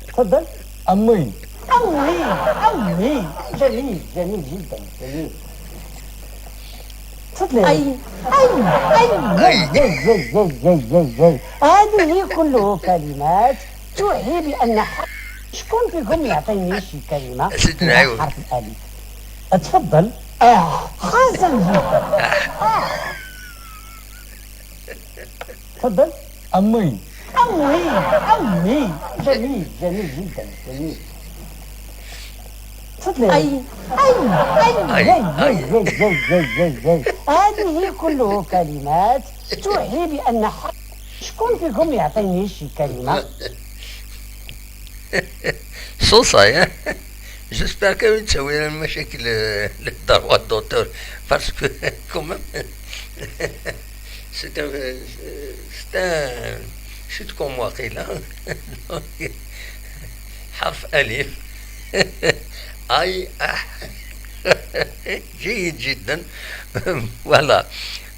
تفضل. أمي. أمي، أمي. جميل، جميل جدا، جميل. تفضلي. أي، أي، أي، أي، أي، أي، أي، أي، أي. هذه كله كلمات توحي بأن ح-، شكون فيكم يعطيني شي كلمة أسيدنا فيها عيون. حرف الألف؟ تفضل. آه، حسن جدا. آه. تفضل. أمي. أمي، أمي. جميل، جميل جدا، جميل. تفضلي. أي، أي، أي، أي، أي، أي، أي. أي، أي، أي، أي. هذه كله كلمات توحي بأن ح-، شكون فيكم يعطيني شي كلمة؟ صوصة، يا. J'espère que ur yettawi ara lmacakil, euh, le droit d'auteur, parce que quand même, c'est un, c'est un, c'est comme waqila. Donc, حرف ألف. أي، أح. جيد جدا. Voilà.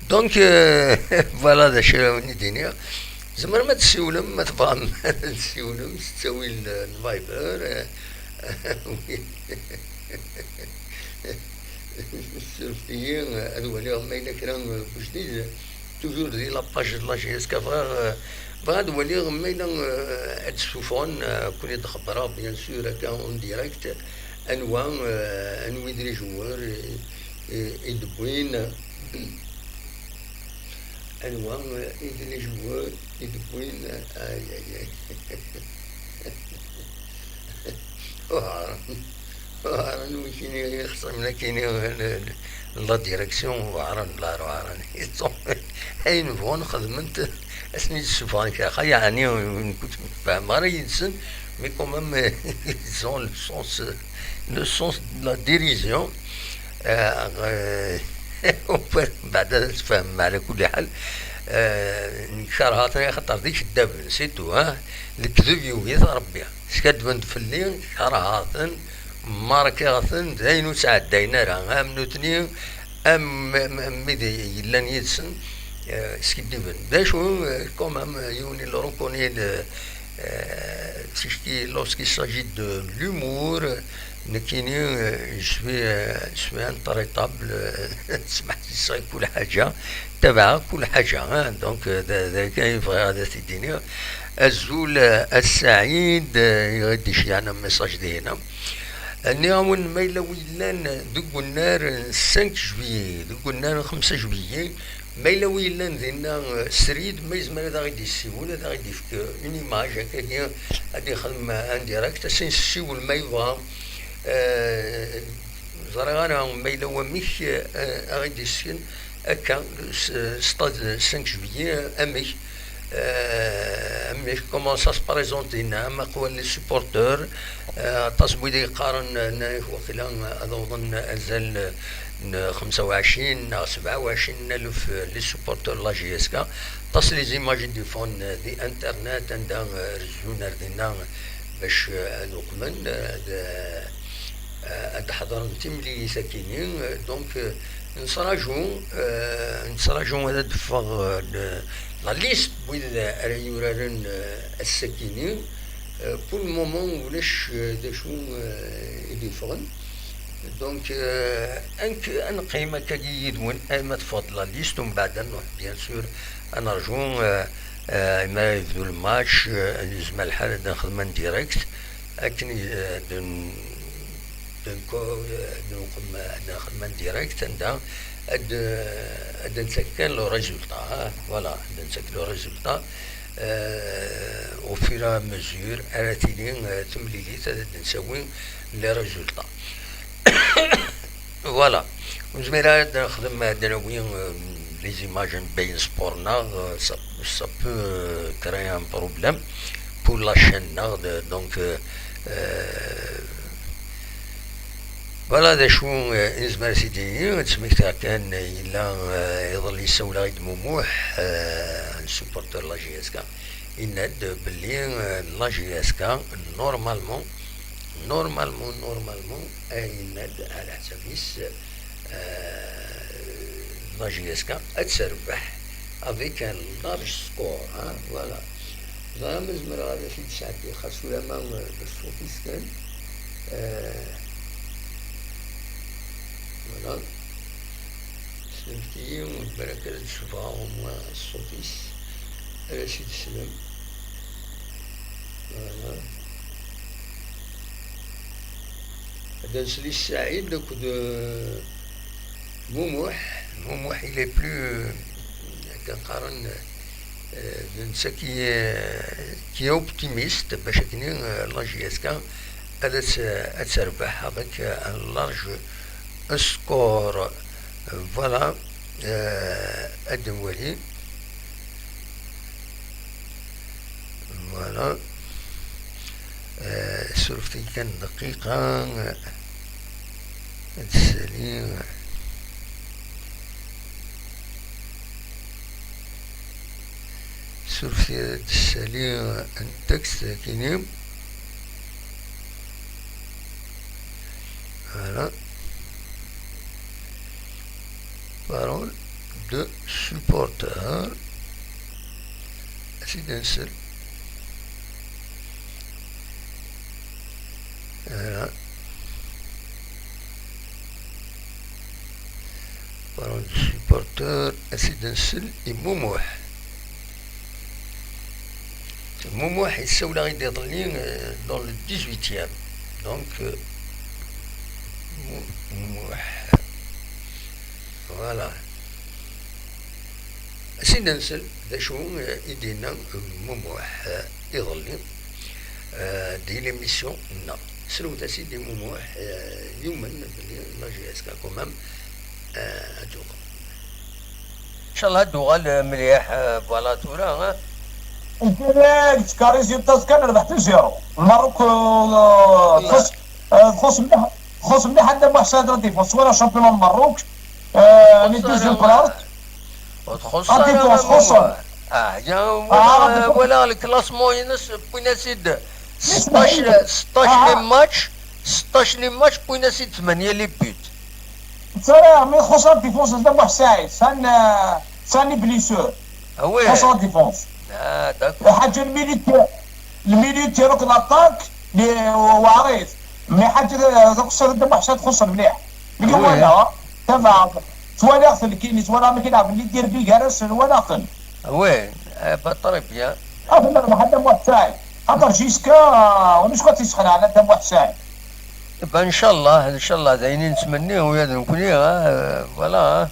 Donc, euh, voilà d acu ara wen-id-iniɣ. Tzemrem ad d-tessiwlem, ma tebɣam ad d-tessiwlem s ttawil n Viber. Surfet-iyi, ad waliɣ ma yella kra n ujdid. Toujours di la page de la J S K, bɣiɣ, bɣiɣ ad waliɣ ma yella, euh, ad d-ssufɣen, euh, ad ken-id-xebbreɣ, bien sûr, akka en direct, anwa, euh, anwi d les joueurs i, i, i d-wwin, anwa, euh, i d les joueurs i d-wwin, ay, ay, ay. Uɛren. Uɛren wikini ixṣimen akini, la direction uɛren, la uɛren. Ayen bɣun xedmen-t, ad ten-id-ssufɣen kra. Yeɛni, ur fehmeɣ ara yid-sen, mais quand même, ils ont le sens, le sens de la dérision. آه، آه، ومن بعد تفهم على كل حال. آه، نكرهها ثاني خاطر ذيك الدابن، c'est tout، ها. الكذب يوفي ربي. سكدبن فلي، كرهها ثن، ماركها ثن، داين وسعد داين راه. هم نوتني، أم، أم، أم، ميدي يلان يدسن، آه، سكدبن. داشو، آه، quand même، آه، يوني لو رونكوني، آه، تشكي، lorsqu'il s'agit de l'humour، نكيني، آه، je suis، آه، je suis intraitable، آه، سمحت لي صاي كل حاجة، تبع كل حاجة، ها. Donc، آه، ذا، ذا كان يبغي هذا تديني. أزول، آه، السعيد، آه، يغدي شي أنا message دي هنا. Nniɣ-awen, ma yella wi yellan deg unnar n cinq juillet, deg unnar n xemsa juillet, ma yella wi yellan dinna, eh, srid, ma yezmer ad aɣ-id-yessiwel, ad aɣ-id-yefk une image, akkagi ad yexdem un direct, ad s-nessiwel ma yebɣa. Eh, ẓriɣ ara ma yella wamek, eh, aɣ-id-yessken akka, s-, stade cinq juillet, amek, eh, amek, comment ça se présente dinna, am aqwan les supporters, eh, aṭas n wid i yeqqaren, eh, nnan-ak waqila ad awḍen azal n xemsa u ɛecrin neɣ sebɛa u ɛecrin alef les supporters n la J S K. Aṭas les images i d-yeffɣen di internet, anda, eh, rezzun ar dinna bac, eh, ad uqmen, eh, ad, eh, ad d-ḥeḍren timlilit-agi. Donc, eh, nettraǧu, eh, nettraǧu ad d-teffeɣ, eh, le-, la liste n wid ara yuraren, eh, ass-agi-ni. Eh, pour le moment, ulac, eh, d acu, eh, i d-yeffɣen. Donc, euh, ad neqqim akkagi yid-wen arma teffeɣ-d la liste, umbeɛd ad nruḥ, bien sûr, ad nerju, euh, euh, imi ara yebdu le match, euh, yezmer lḥal ad nexdem en direct, akken, euh, ad n-, ad nku-, ad nqum, ad nexdem en direct, anda ad, ad nettak kan le résultat, ah, voilà, ad nettak le résultat, euh, au fur et à mesure ara tili, euh, temlilit, ad d-nsawi les résultats. Voilà. Ur nezmir ara ad nexdem, ad nawi, euh, les images n Bein Sport-nneɣ, euh, ça, ça peut, euh, créer un problème pour la chaîne-nneɣ, de, donc, euh, euh, voilà d acu, euh, i nezmer ad t-id-nini, ad d-smektiɣ kan, euh, yella, euh, iḍelli ssawleɣ-d Mumuḥ, euh, un supporter de la J S K, yenna-d belli, euh, la J S K, normalement, normalement, normalement, euh, yenna-d, ɛla ḥsab-is, euh, la J S K ad terbeḥ avec un large score, hein, voilà. Ẓriɣ ma zemreɣ ad t-id-sɛeddiɣ, xas ulamma, euh, d ṣṣut-is kan. Euh, voilà. Slemt-iyi, balak ad d-ssufɣeɣ au moins ṣṣut-is, ad as-id-teslem. Voilà. Ad nsel i Saɛid akked, euh, Mumuḥ. Mumuḥ, il est plus, euh, akken qqaren, euh, d netta qui, euh, qui est optimiste, bac akken, euh, la J S K ad tt-, ad terbeḥ avec, euh, un large score. Voilà. Euh, ad nwali. Voilà. Euh, surfet-iyi kan dqiqa. Ad ssaliɣ. Surfet-iyi ad ssaliɣ un texte kini. Voilà. Parole de supporter. Ad tt-id-nsel. Voilà. Parole de supporter, ad tt-id-nsel i Mumuḥ. Mumuḥ yessawel-aɣ-id iḍelli, euh, dans le dix-huitième. Donc, euh, Mu-, Mumuḥ. Voilà. Ad tt-id-nsel d acu, euh, i d-yenna, euh, Mumuḥ, euh, iḍelli, euh, di l'émission-nneɣ. Slewt-as-id i Mumuḥ, euh, yumen belli la J S K quand même, euh, ad d-tuɣal. Inchallah ad d-tuɣal, euh, mliḥ, euh, voilà tura, hein. Nekk, euh, deg tkarizit-a kan rbeḥ deux zéro. Lmerruk, euh, txuṣ, euh, txuṣ mliḥ, txuṣ mliḥ Anda Muḥ Saɛid la défense. Wala championnat n Lmerruk, euh, les deuxième place. Ur txuṣṣ ara, txuṣṣ. Ah, ya, walaɣ, walaɣ le classement-ines, wwin-as-id seṭṭac, seṭṭac les matchs, seṭṭac les matchs, wwin-as-id tmanya les buts. Tura, mi txuṣṣ la défense Anda Muḥ Saɛid, sɛan, euh, sɛan les blessures. Ah ouais. Txuṣṣ la défense. Ah, d'accord. Ḥaǧa le milieu, le milieu d l'attaque, les, weɛrit. Mais ḥaǧa, euh, txuṣṣ Anda Muḥ Saɛid, txuṣṣ mliḥ. Mi walaɣ, tabaɛḍ, twalaɣ-t nekkini, twalaɣ mi k-ilɛeb les derbies gar-asen, walaɣ-ten. Oui, eh ben, très bien. Ad nerbeḥ a Dda Muḥ Saɛid. Xaṭer jusqu'à, ulac wa t-yessexlaɛen a Dda Muḥ Saɛid. Eh ben, ncallah, ncallah, d ayen i nettmenni, ula d nekkni, ah, voilà, ah.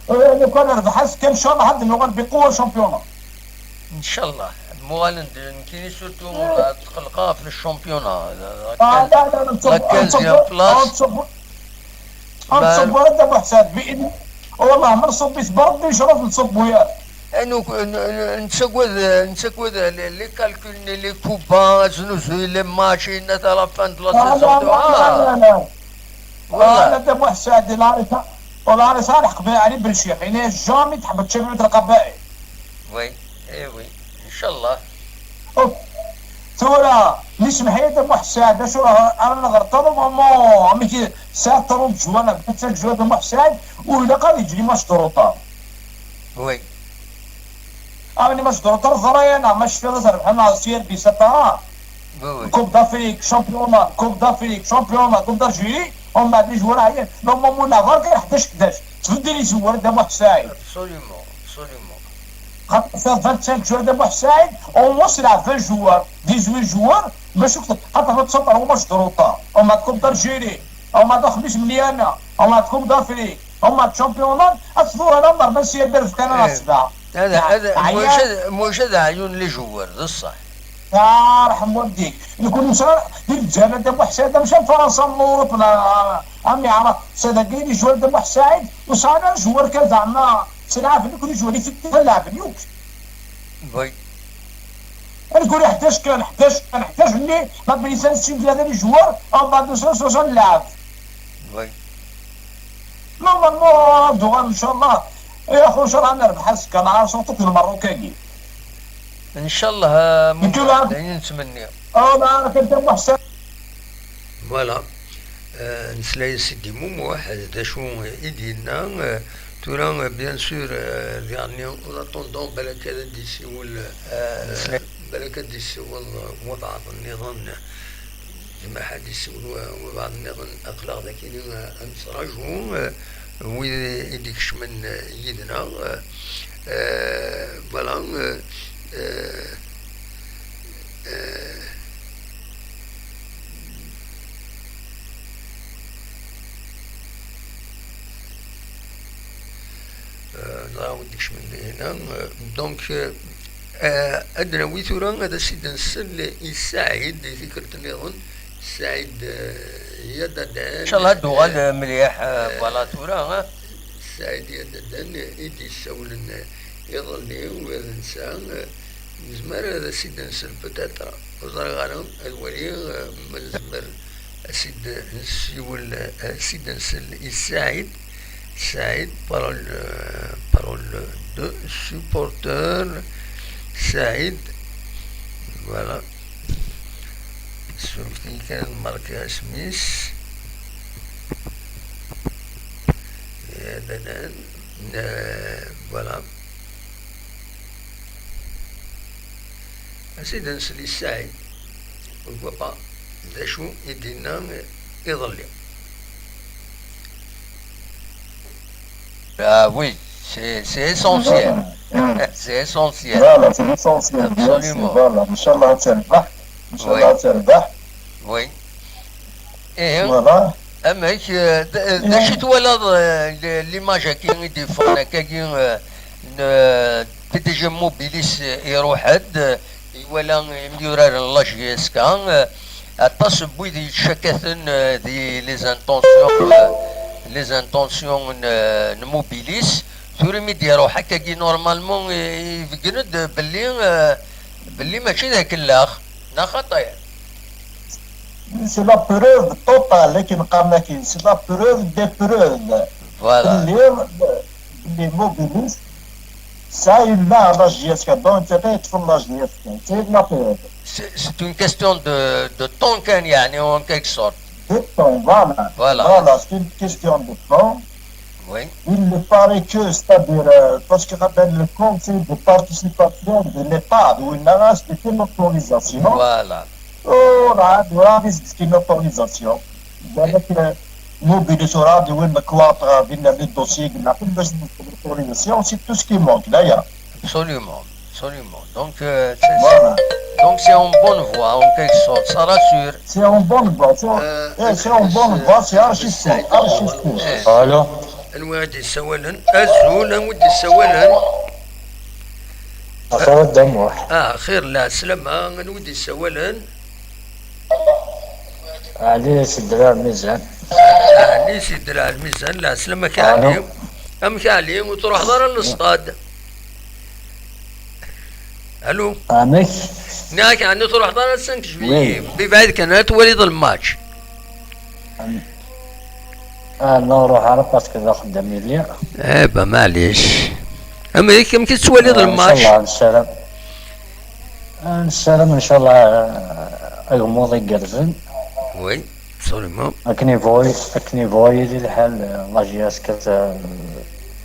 Eh, lukan nerbeḥ azekka, ncallah, ad d-nuɣal biquwa championnat. Ncallah. Muɣalen-d nekkini surtout, ah, tqelqeɣ ɣef le championnat. Ah, la, la, la, la quinzième place. Ur nṣubb ara Dda Muḥ Saɛid, bi-, wallah, ma nṣubb-it Rebbi, ncruf nṣubb wiyat. Eh, n-, n-, nettagad, nettagad les, les calculs-nni, les coups bas, aznuzuy, les matchs, yenna-t à la fin de la saison. Ah, la, la, la, la, la. Wallah. Ah, la, Dda Muḥ Saɛid, la, la, wallah, la, Salah Qbaili Belchik, il n'est jamais تحبط شبيبة القبائل. Oui, eh oui, ncallah. Tura, mi semḥ-iyi-d a Muḥ Saɛid, acu ara, ara nɣer ṭaluba, mo, amek i, sɛiɣ trente joueurs, neɣ vingt-cinq joueurs d a Muḥ Saɛid, ur ilaq ara yeǧǧ les matchs de retard. Oui. Ah, les matchs de retard, ẓra-yaneɣ, ma cfiɣ ad rebḥen ɣer C R B, c'est pas. Oui, oui. Coupe d'Afrique, championnat, Coupe d'Afrique, championnat, Coupe d'Algérie, Umbeɛd les joueurs ɛyan. Normalement, la barka ḥdac ḥdac. Tbeddel les joueurs d Abu Ḥsaɛid. Absolument, absolument. Xaṭer ça vingt-cinq joueurs d Abu Ḥsaɛid, au moins c'est la vingt joueurs, dix-huit joueurs, bac ur xaṭer ad tṣaṭer au moins de retard. Umbeɛd Coupe d'Algérie, umbeɛd xemmis melyana, umbeɛd Coupe d'Afrique, umbeɛd championnat, ad tḍur ala merna si yadder fkan ara sebɛa. Hada, hada, ɛyan. Maca d ɛyun les joueurs, d ṣṣeḥ. Arḥem waldik. Nekni nesɛa di lǧal d Abu Ḥsaɛid, maca n Fransa, n Lurup, neɣ amiɛrac. Sadagi les joueurs d Abu Ḥsaɛid, ur sɛan ara joueur kan zeɛma s lɛaf, nekni joueur ifetten lɛab n yuk. Oui. Nekni ḥdac kan, ḥdac kan, ḥdac-nni, ma bnisan ssin tlata les joueurs, en bas de cent soixante lɛab. Oui. Normalement, ad d-uɣal, ncallah. Ya xu, ncallah ad nerbeḥ azekka, neɣ surtout deg Lmerruk-agi. Ncallah, a Muḥend, d ayen nettmenni. Voilà. Eh, nesla i Sidi Mumuḥ, d acu i d-yenna. Eh, tura, eh, bien sûr, eh, diɣenni, en attendant, balak ad d-isiwel, eh, balak ad d-isiwel, eh, wabɛaḍ nniḍen. Zemreɣ ad d-isiwel wa-, wabɛaḍ nniḍen, aql-aɣ dagi, eh, ad nettraǧu, eh, wid i d-ikecmen, eh, yid-neɣ, eh, eh, voilà, eh, eh, eh, eh, neɣ wid ikecmen dinna, eh, donc, eh, eh, ad d-nawi tura, ad as-id-nsel i Saɛid di tikkelt nniḍen. Saɛid, eh, Yadadan. Ncallah ad d-uɣal, eh, mliḥ, eh, eh, voilà tura, eh. Saɛid Yadadan i d-yessawlen, eh, iḍelli, ula d netta, eh, nezmer ad as-id-nsel peut-être, ur ẓriɣ ara, ad waliɣ, eh, ma nezmer ad as-id-nsiwel, eh, ad as-id-nsel i Saɛid. Saɛid, parole, eh, parole de supporter. Saɛid, voilà. Surfet-iyi kan, marka isem-is. Yadadan, eh, voilà. Ad as-id-nsel i Saɛid. Pourquoi pas? D acu i d-yenna iḍelli? Ah oui, c'est, c'est essentiel. Voilà. C'est essentiel. Voilà, c'est l'essentiel, bien sûr. Absolument. Voilà, ncallah ad terbeḥ. Ncallah ad terbeḥ. Oui. Ihi, voilà. Amek, eh, d-, eh, d acu i twalaḍ, eh, l-, l'image-agi i d-yeffɣen akkagi, eh, n, eh, P D G Mobilis, eh, iruḥ-d, eh, iwala imyurar n la J S K, eh, aṭas n wid yettcakkaten, eh, di les intentions, eh, les intentions n, eh, n Mobilis. Tura mi d-iruḥ akkagi, normalement, eh, ibeggen-d belli, eh, belli mačči d akellax, neɣ xaṭi? C'est la preuve totale, akken qqaren akkin, c'est la preuve des preuves. Voilà. Belli, belli Mobilis, ça, il a la J S K, donc, c'est pas la J S K, c'est la preuve. C'est, c'est une question de, de temps, kan, يعني, en quelque sorte. De temps, voilà. Voilà. Voilà, c'est une question de temps. Oui. Il ne paraît que, c'est-à-dire, euh, parce que rappelle le conseil de participation de l'EHPAD, où il a acheté l'autorisation. Voilà. Oh, là, là, c'est une autorisation. Donc, euh, Mobilis ur ɛad yewwi lecwaṭ ɣer dinna, les dossiers, la autorisation, c'est tout ce qui manque, d'ailleurs. Absolument, absolument. Donc, euh, c'est, voilà. Donc c'est en bonne voie, en quelque sorte, ça rassure. C'est en bonne voie, c'est en, euh, eh, c'est en bonne voie, c'est archi sûr, archi sûr. Allô? Anwa i d-yessawalen? Azul, anwa i d-yessawalen? Axir a Dda Muḥ. Ah, xir, lɛeslama, anwa i d-yessawalen? Ɛli Sidra Lmizan. Ɛli Sidra Lmizan, lɛeslama-k a Ɛli. Amek a Ɛli, ur truḥeḍ ara lesṭad? Allô? Amek? Nniɣ-ak, ɛni ur truḥeḍ ara le cinq juillet? Oui. Bibɛid kan ara twaliḍ lmatch. Ah, ur ruḥeɣ ara parce que d axeddam i lliɣ. Eh ben, maɛlic. Amek, amek i tettwaliḍ lmatch? Ah, inchallah, nessaram. Ah, nessaram, inchallah, ah, agmuḍ igerrzen. Oui, absolument. Akken yebɣu, akken yebɣu yili lḥal, ah, la J S K, ah,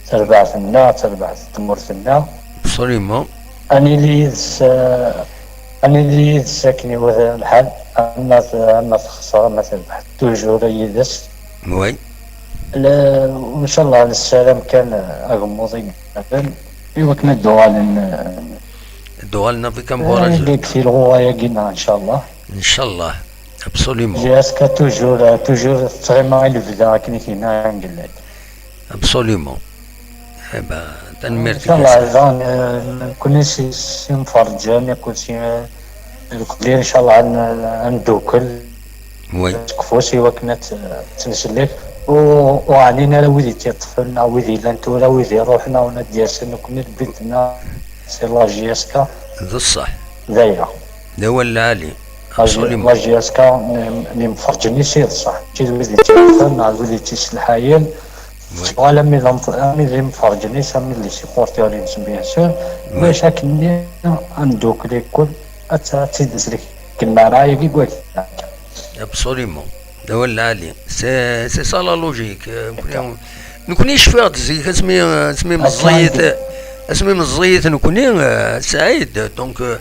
terbeḥ-nneɣ, terbeḥ tmurt-nneɣ. Absolument. Ad nili yid-s, ah, ad nili yid-s akken iwata lḥal, ama t-, ama texṣer, ama terbeḥ. Toujours yid-s. Oui. Inchallah, nessaram kan agemmuḍ i iban i wakken ad d-uɣalen, ad d-uɣalen avec un, eh, courage deg tilɣuɣa-agi-nneɣ, inchallah. Inchallah, absolument. J S K toujours, toujours tettɣima i lebda akken i k-yenna Angelad. Absolument. Eh ben, tanemmirt-ik. Inchallah, daɣen, eh, nekkni si, si Mferǧen, akked si, eh, nekkni, inchallah, ad n-, ad neddukel. Oui. Seg ufus i wakken ad t-, ttnesellek. U, ur ɛnin ara wid i tt-yeṭṭfen, neɣ wid yellan tura, wid iruḥen, neɣ ad d-yasen, nekkni lbint-nneɣ, c'est la J S K. D ṣṣeḥ. D aya. D awal lɛali. Absolument. La J S K n, n Imferǧen i s d ṣṣeḥ. Mačči d wid i tt-yeṭṭfen, neɣ d wid i tt-yesselḥayen. Oui. Tuɣal armi d am-, armi d Imferǧen i s, armi d les supporters-ines, bien sûr. Oui. Bac akken ad neddukel ikul, ad tt-, ad tt-id-nsellek. Kemmara yagi gwak. Absolument. D awal lɛali. C'est, c'est ça la logique. Euh, nekkni, nekkni cfiɣ-d zik asmi, asmi meẓẓiyit, asmi meẓẓiyit nekkni, euh, Saɛid. Donc, euh,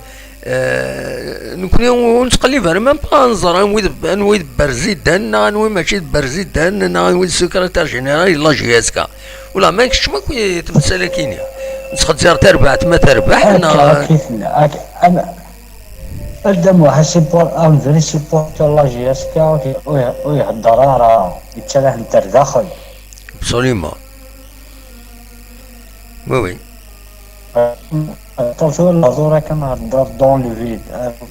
euh, nekkni ur nettqellib ara même pas ad nẓer anwa i d, anwa i d Berzidan, neɣ anwa i mačči d Berzidan, neɣ anwa i d secrétaire général n la J S K. Wala ma keččem akk i temsal-akini. Nettxezzir tarbaɛt ma terbeḥ, neɣ akka, akka i tella. Akka, am-, Adda Muḥ, support, un vrai supporter la J S K, ur, ur, ur ihedder ara, yettarra-ten ar daxel. Absolument. Oui, oui. Attention, lehdur akka nhedder dans le vide.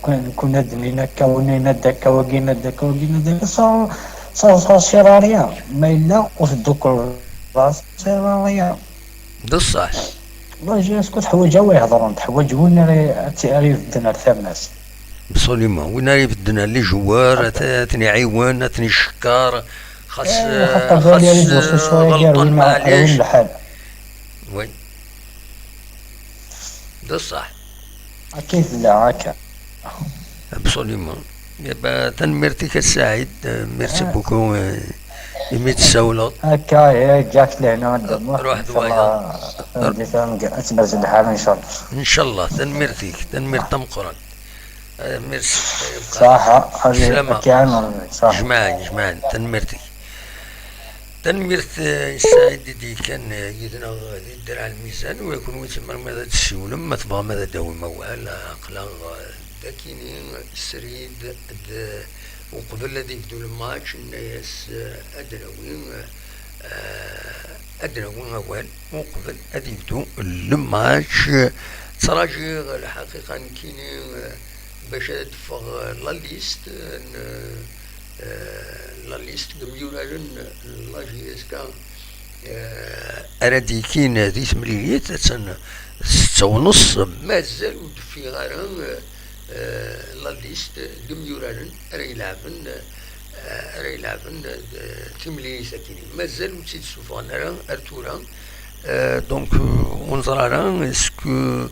Nekkni ad d-nini akka, win yenna-d akka, wagi yenna-d akka, wagi yenna-d akka, ça, ça, ça sert à rien. Ma yella ur teddukleḍ, ça sert à rien. D ṣṣeḥ. La J S K teḥwaǧ a wa ihedṛen, teḥwaǧ win ara, ara ibedden ar tama-s. Absolument. Win ara ibedden ar les joueurs, ad, ad ten-iɛiwen, ad ten-icekker. Xas, eh, xaṭer xas, les réseaux sociaux, eh, ɣelṭen, maɛlic. Lḥal. Oui. D ṣṣeḥ. Akka i tella, akka. Absolument. Eh ben, tanemmirt-ik a Saɛid, eh, merci beaucoup, eh, imi d-tsawleḍ. Akka, eh, ǧǧak lehna a Dda Muḥ. Ruḥ d wayeḍ. Ad tmerzel lḥal, inchallah. Inchallah, tanemmirt-ik, tanemmirt tameqqrant. Eh, merci. Ṣaḥa, sslamma. Jemɛen, jemɛen, tanemmirt-ik. Tanemmirt, eh, i Saɛid i d-yekkan, eh, yid-neɣ di Dderɛ Lmizan, u kunwi tzemrem ad d-tessiwlem, ma tebɣam ad d-tawim awal, eh, aql-aɣ, eh, dakini srid d, uqbel ad yebdu lmatch, nenna-yas, eh, ad d-nawi, eh, ad d-nawi awal uqbel ad yebdu lmatch. Ttṛajiɣ lḥaqiqa nekkini, eh, bac ad d-teffeɣ, eh, la liste n, eh, la liste n yimyuraren n la J S K, eh, ara d-yekin di temlilit, attan setta u nneṣ, mazal ur d-teffiɣ ara, eh, eh, la liste n yimyuraren ara ilɛben, eh, ara ilɛben, eh, timlilit-agi. Mazal ur tt-id-ssufɣen ara ar tura. Eh, donc, eh, ur neẓri ara, est-ce que,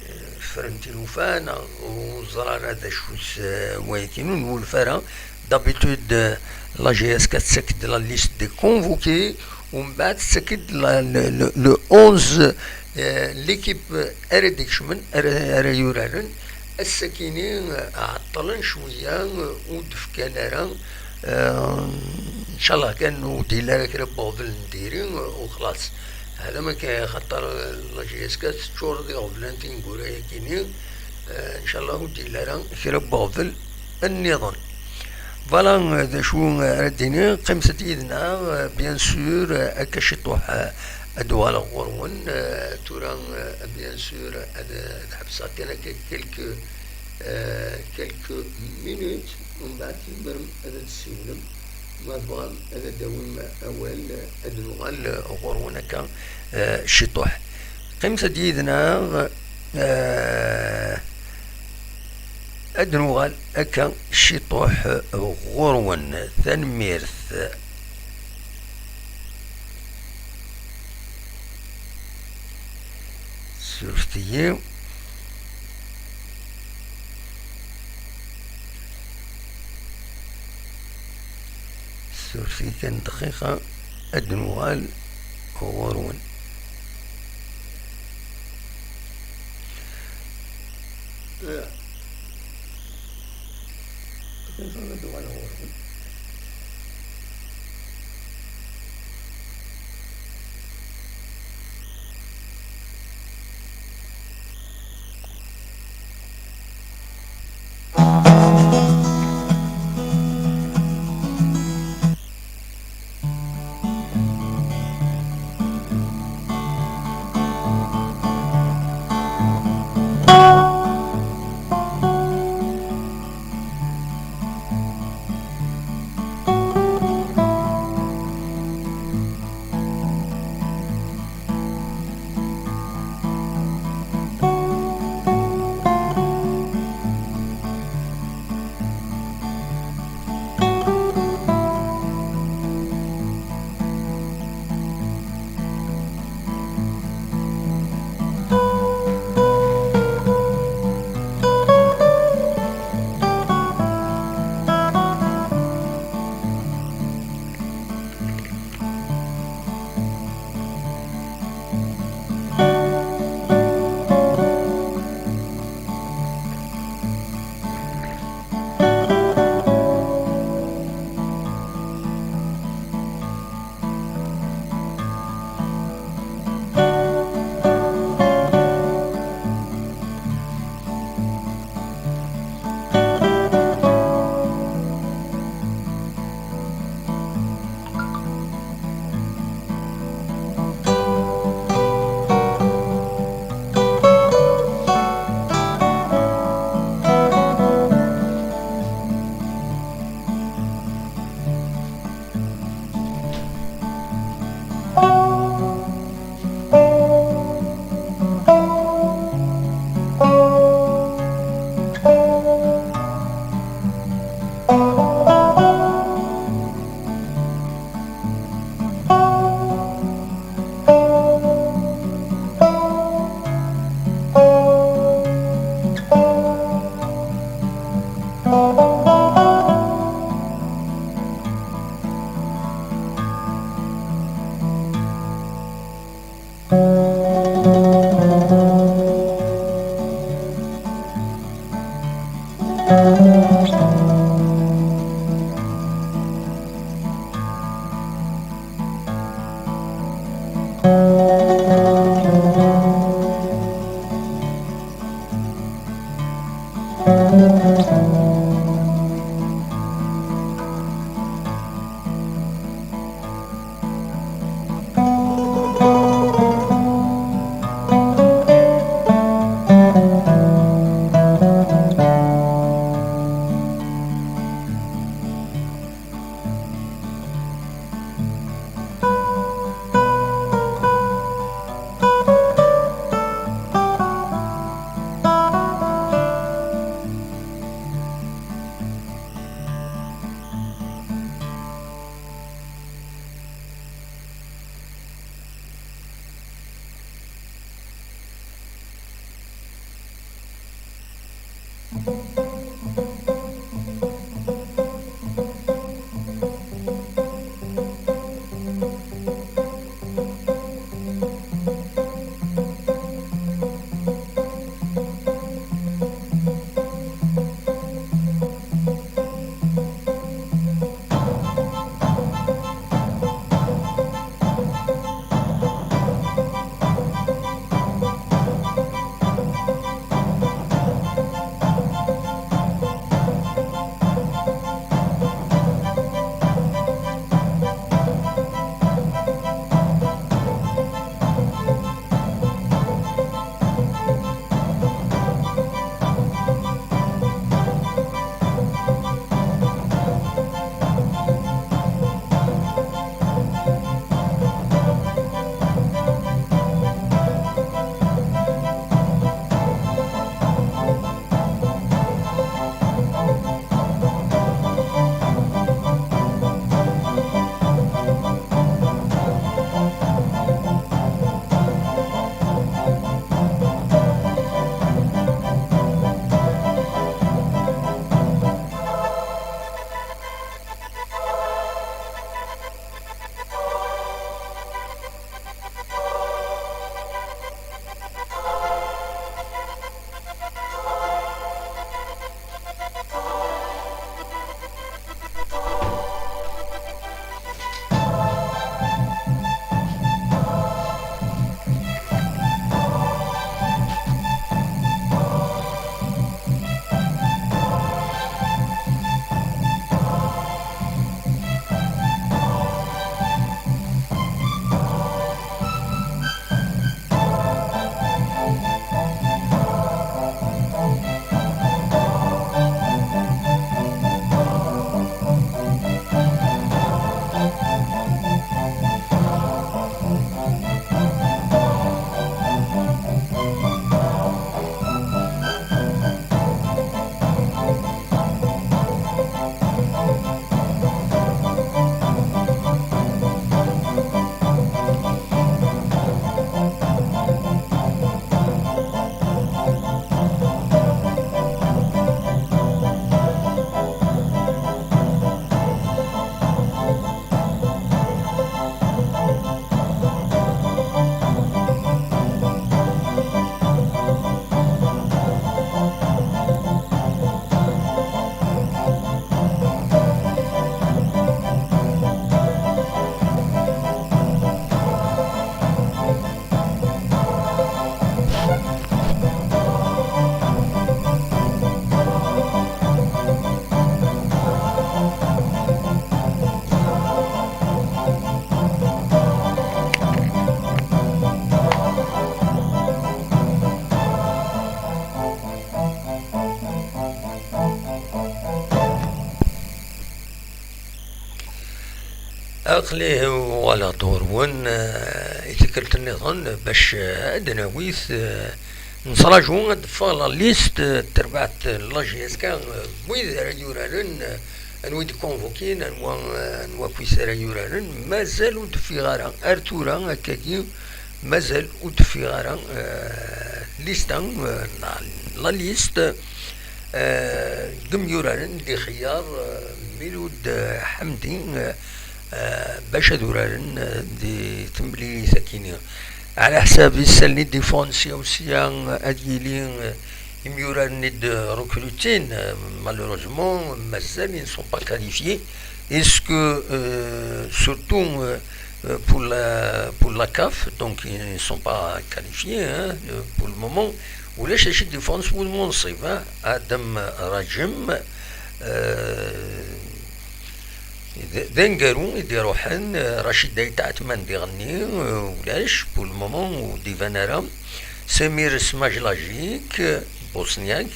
eh, ffren tilufa, neɣ ur neẓri ara d acu-t, eh, wayagi, ur nwulef ara. D'habitude, eh, la J S K tettak-d la liste des convoqués, u mbeɛd tettak-d la, le, le, le onze, eh, l'équipe ara d-ikecmen, ara, ara yuraren. Ass-akini, eh, ɛeṭṭlen cwiya, eh, ur d-fkan ara. Eh, ncallah kan ur d-yelli ara kra n uɣbel n diri, eh, u xlaṣ. Hada ma kan, axaṭer, eh, la J S K teččur d iɣeblan tineggura-yakini. Eh, ncallah ur d-yelli ara kra n uɣbel nniḍen. Voilà, eh, d acu, eh, ara d-iniɣ, qqimet-d yid-neɣ, eh, bien sûr, eh, akka ciṭuḥ, eh, ad uɣaleɣ ɣur-wen, eh, tura, eh, bien sûr, ad, ad ḥebseɣ kan akka quelques, eh, quelques minutes, umbeɛd tzemrem ad d-tessiwlem, ma tebɣam ad d-tawim awal, eh, ad nuɣal, eh, ɣur-wen akka, eh, ciṭuḥ. Qqimet-d yid-neɣ, eh, ad nuɣal akka ciṭuḥ ɣur-wen. Tanemmirt. Surfet-iyi. Surfet-iyi kan dqiqa, ad nuɣal ɣur-wen. Dqiqa, ad nuɣal ɣur-wen. Aql-i uɣaleɣ-d ɣur-wen, eh, i tikkelt nniḍen bac, eh, ad d-nawi, eh, nettṛaju ad d-teffeɣ la liste, eh, n terbaɛt n la J S K, eh, n wid ara yuraren, eh, anwa i d-convoquin, anwa, eh, anwa akkit ara yuraren, mazal ur d-teffiɣ ara. Ar tura, akkagi, mazal ur d-teffiɣ ara, eh, lista, eh, la, la liste, eh, n yimyuraren d ixeyyar, eh, Milud, eh, Ḥemdi, eh, eh, bac ad uraren, eh, di temlilit-agi-nni. Ɛla ḥsab isallen i d-iffɣen sya u sya, eh, ad yili, eh, imyuraren i d-rekrutin, eh, malheureusement, mazal, ils ne sont pas qualifiés. Est-ce que, euh, surtout, euh, euh, pour la, pour la CAF, donc ils ne sont pas qualifiés, hein, euh, pour le moment, Ulac acu i d-yeffɣen s wudem unṣib, ah, Adem Rajem, eh, d, d aneggaru i d-iruḥen, eh, Racid Ait Ɛetman diɣenni, eh, ulac, pour le moment ur d-iban ara. Samir Smajlajik, eh, Bosniak,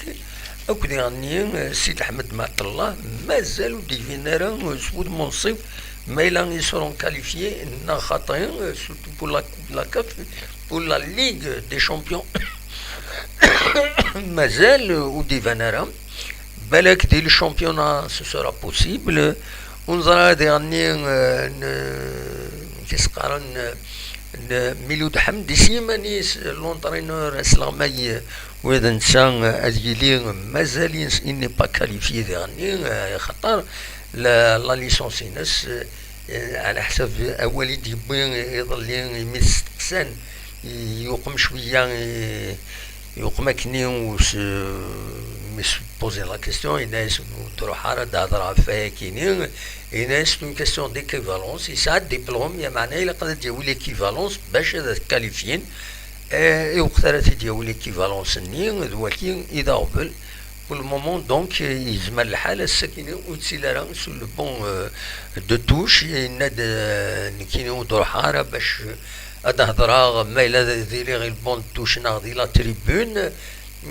akked diɣenni, eh, Sid Ḥmed Mɛeṭellah, mazal ur d-iban ara, eh, s wudem unṣib, ma yella ils seront qualifiés neɣ xaṭi, eh, surtout pour la Coupe de la caf, pour la Ligue des Champions. Mazal ur d-iban ara. Balak di le championnat ce sera possible. Ur neẓra diɣenni, eh, n, kis qqaren, n Milud Ḥemdi s yiman-is, l'entraîneur asleɣmay, wid netta, eh, ad yili mazal ins-, il n'est pas qualifié diɣenni, eh, xaṭer la, la licence-ines, eh, ɛla ḥsab awal i d-yewwi iḍelli imi t-steqsan, yuqem cwiya, i, yuqem akkenni u s-, mi s-poser la question, yenna-yas ur d-ruḥ ara ad d-hedreɣ ɣef wayakini, yenna-yas c'est une question d'équivalence, yesɛa diplôme, yeɛni ilaq ad d-yawi l'équivalence bac ad t-qualifyin, eh, i weqt ara t-id-yawi l'équivalence-nni, d waki i d aɣbel. Pour le moment, donc, yezmer lḥal ass-akini ur yettili ara sur le banc, euh, de touche, yenna-d, euh, nekkini ur d-ruḥeɣ ara bac ad d-hedreɣ ma yella d, d iliɣ i le banc de touche neɣ di la tribune.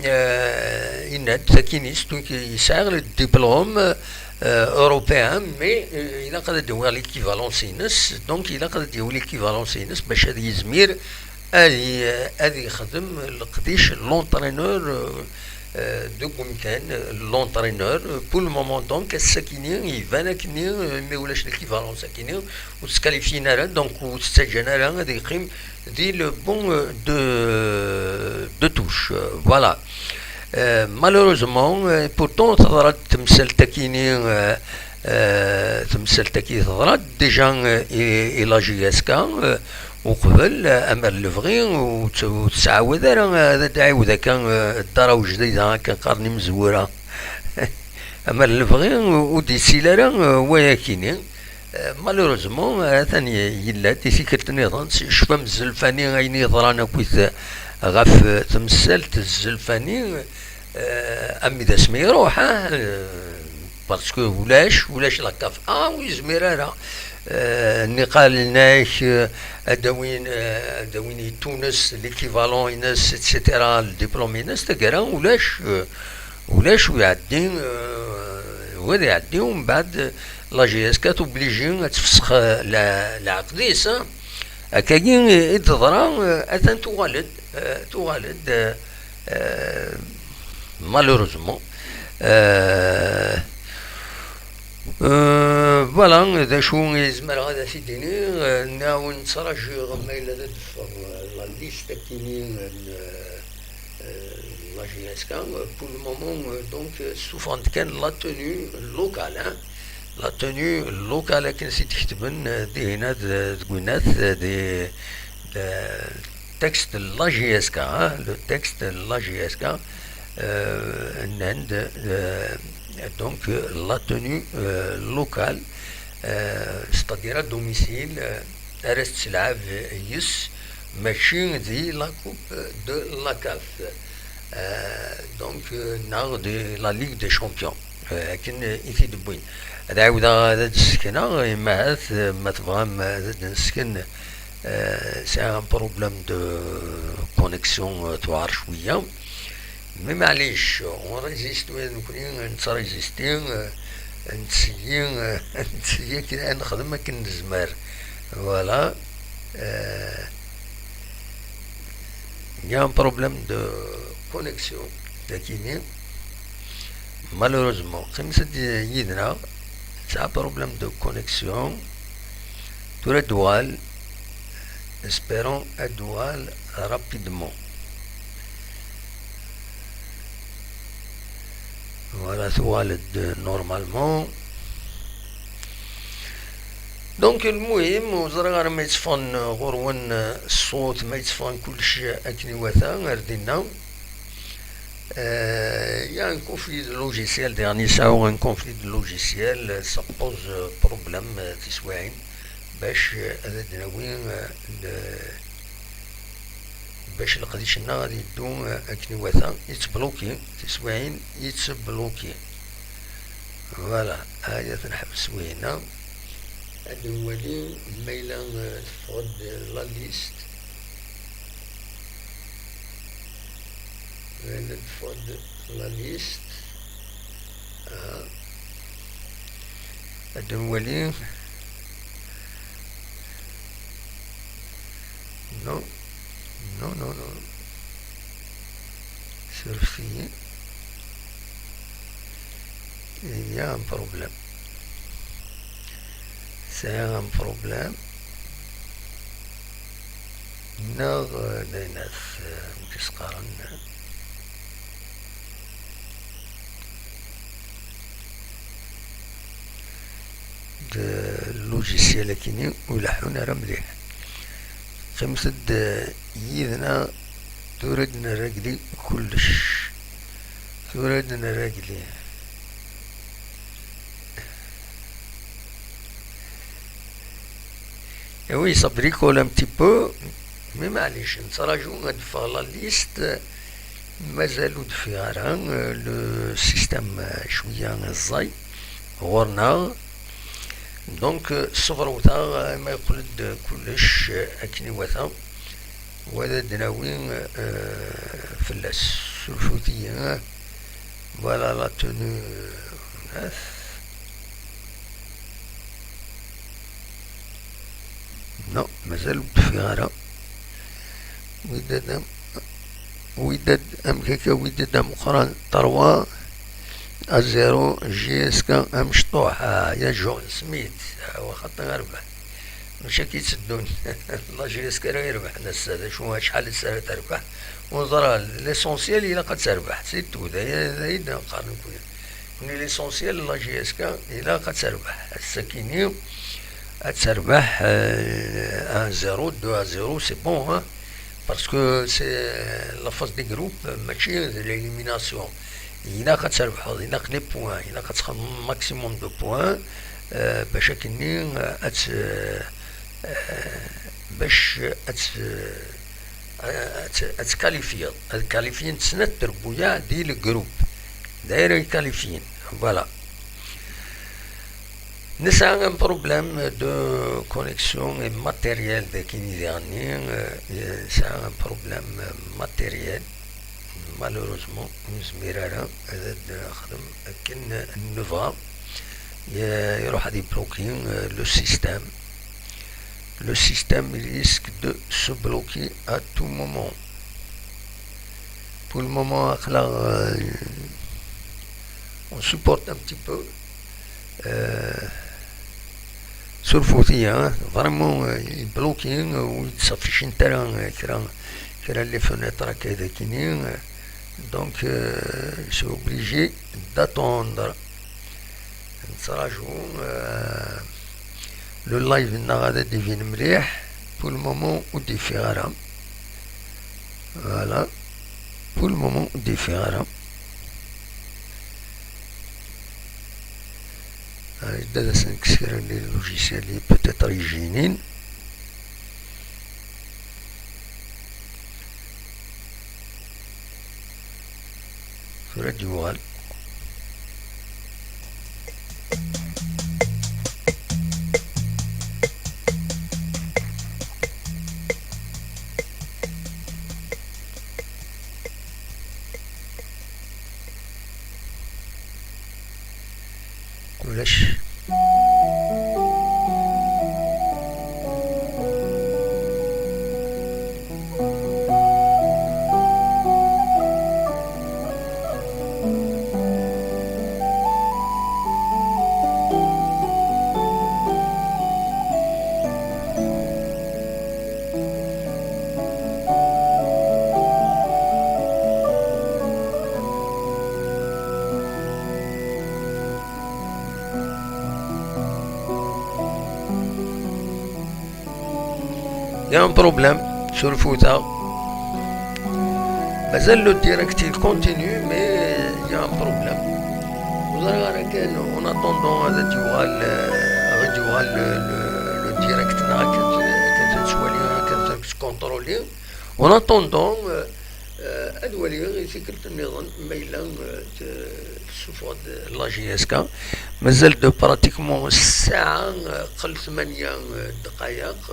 Euh, yenna-d sakini, c'est une, yesɛa le diplôme, euh, européen, mais, euh, ilaq ad d-yawi l'équivalence-ines, donc ilaq ad d-yawi l'équivalence-ines bac ad yezmir ad y-, ad yexdem leqdic l'entraîneur, euh, euh, deg umkan, euh, l'entraîneur. Pour le moment, donc, ass-akini, iban akkenni, euh, mi ulac l'équivalence akkenni, ur ttkalifyin ara, donc ur ttaǧǧan ara ad yeqqim di le banc, euh, de, de touche. Euh, voilà. Euh, malheureusement, euh, pourtant, teḍra-d temsalt akini, euh, euh, temsalt-agi teḍra-d déjà, euh, i, i la J S K, euh, uqbel, eh, amer lebɣi ur tt-, ur tettɛawad ara, eh, ad d-ɛiwed akka, eh, ddaṛ awejdida akken qqaren imezwura. Amer lebɣi ur d-yettili ara, eh, wayakini. Eh, malheureusement, eh, atan y-, yella-d i tikkelt nniḍen, s-, cfam zzelfani ayen yeḍran akkit, eh, ɣef, eh, temsalt zzelfani, eh, ami d asmi iruḥ, ah, eh, parce que ulac, ulac la caf, ah, ur yezmir ara. Eh, niqal nnak, eh, ad d-awin, eh, ad d-awin i Tunes l'équivalent-ines, et cetera, le diplôme-ines, taggara ulac, eh, ulac, u iɛeddi, eh, u ad iɛeddi, u mbeɛd, eh, la J S K t'oblige ad tfessex, eh, la-, leɛqed-is, eh. Akkagi i d-teḍra, eh, atan tuɣal-d, eh, tuɣal-d, eh, eh, malheureusement. Eh, Euh, voilà, d acu i zemreɣ ad as-id-iniɣ, euh, nɛawen nettraǧu ma yella ad d-teffeɣ, euh, la liste akini n, euh, euh, la J S K. Pour le moment, euh, donc, euh, ssufɣen-d kan la tenue locale, hein. La tenue locale akken s-d-ketben, euh, dihin ad, euh, deg winat, euh, di, euh, texte de la J S K, hein, le texte de la J S K, euh, nnan-d, euh, donc, euh, la tenue, euh, locale, euh, c'est-à-dire à domicile, euh, ara tettelɛab yes, mačči di la Coupe de la caf. Euh, donc, euh, neɣ di la Ligue des Champions. Euh, akken i t-id-wwin. Ad ɛiwdeɣ ad d-ssekneɣ, imahat, euh, ma tebɣam ad d-nesken, euh, c'est un problème de connexion, euh, tuɛer cwiya. Mais maɛlic, on résiste, wid nekni nettrésisti, euh, ntseyyi, euh, ntseyyi akken ad nexdem akken nezmer. Voilà. Euh, il y a un problème de connexion, dakini. Malheureusement, qqimet-d yid-neɣ, c'est un problème de connexion. Tura ad d-tuɣal, espérons ad d-tuɣal rapidement. Voilà, tuɣal-d normalement. Donc, lmuhim, ur ẓriɣ ara ma yetteffɣen ɣur-wen, euh, ṣṣut, ma yetteffɣen kullec akken iwata, ar dinna. Euh, il y a un conflit de logiciel, diɣen yesɛa un conflit de logiciel, euh, ça pose, euh, problème, euh, tiswiɛin, bac, euh, ad d-nawi, euh, le, Bac leqdic-nneɣ ad yeddu, eh, akken iwata, yettbloki, tiswiɛin yettbloki. Voilà, aya ad t-nḥebs winna. Ad nwali ma yella, eh, teffeɣ-d la liste. Ma yella teffeɣ-d la liste. Ah. Ad nwali. Non. Non, non, non. Surfet-iyi. Il y a un problème. C'est un problème. Neɣ, euh, d ayen as, euh, amek i s-qqaren, d logiciel akini ur leḥḥun ara mliḥ. Qqimet-d, eh, yid-neɣ, tura ad d-nerregli kullec. Tura ad d-nerregli. Eh oui, ça bricole un petit peu, mais maɛlic, nettraǧu ad d-teffeɣ la liste, mazal ur d-teffiɣ ara, euh, le système, euh, cwiya ẓẓay ɣur-neɣ. Donc, euh, ssebṛewteɣ, euh, ma yeqqel-d kullec, euh, akken iwata, wa ad d-nawi, euh, fell-as. Surfut-iyi, hein. Voilà la tenue, euh, Non, mazal ur d-teffiɣ ara. Wid-ad am-, wid-ad, amek akka, wid-ad ameqqran, trois à zéro, J S K amecṭuḥ, ah, ya John Smith, ah, wa xaṭi irbeḥ. Mačči akka i tteddun. La J S K ara irebḥen ass-a, d acu, acḥal i s ara terbeḥ? Ur neẓri ara, l'essentiel ilaq ad terbeḥ, c'est tout, d aya, d aya i d-neqqar nekkni. Nekkni l'essentiel, la J S K, ilaq ad terbeḥ. Ass-akini, ad terbeḥ, euh, un zéro, deux à zéro, c'est bon, hein, parce que c'est la phase des groupes, mačči d l'élimination. Ilaq ad terbḥeḍ, ilaq les points, ilaq ad txedmeḍ maximum de points, euh, bac akkenni, euh, ad t-, euh, bac ad t-, ad t-, ad tkalifyiḍ. Ad kalifyent snat trebbuyaɛ di le groupe. D ayen ara ikalifyin. Voilà. Nesɛa un problème de connexion et matériel d akken i diɣenni, euh, nesɛa un problème matériel. Malheureusement, ur nezmir ara ad d-nexdem akken nebɣa. Y-, iruḥ ad ibloki, euh, le système. Le système risque de se bloquer à tout moment. Pour le moment, aql-aɣ, euh, on supporte un petit peu. Euh, surfut-iyi, hein. Vraiment, euh, ibloki, euh, ur yettṣafficint ara, euh, kra, kra n les fenêtres akka d akini, euh, donc, euh, je suis obligé d'attendre. Nettraǧu, euh, le live-nneɣ ad d-ibin mliḥ. Pour le moment, ur d-yeffiɣ ara. Voilà. Pour le moment, ur d-yeffiɣ ara. Ad as-nekkes kra n les logiciels peut-être yejjinin. Tura ad d-yuɣal. Ulac. Il y a un problème sur le footer. Mazal le direct il continue, mais il y a un problème. Ur ẓriɣ ara kan, en attendant, ad d-yuɣal, euh, ad d-yuɣal le, le, le direct, neɣ akken, akken tettwali, akken tettkontroli. En attendant, euh, euh, ad waliɣ i tikkelt nniḍen ma yella, euh, t-, tessufeɣ-d la J S K. Mazal-d pratiquement ssaɛa, euh, qel tmanya, euh, ddqayeq.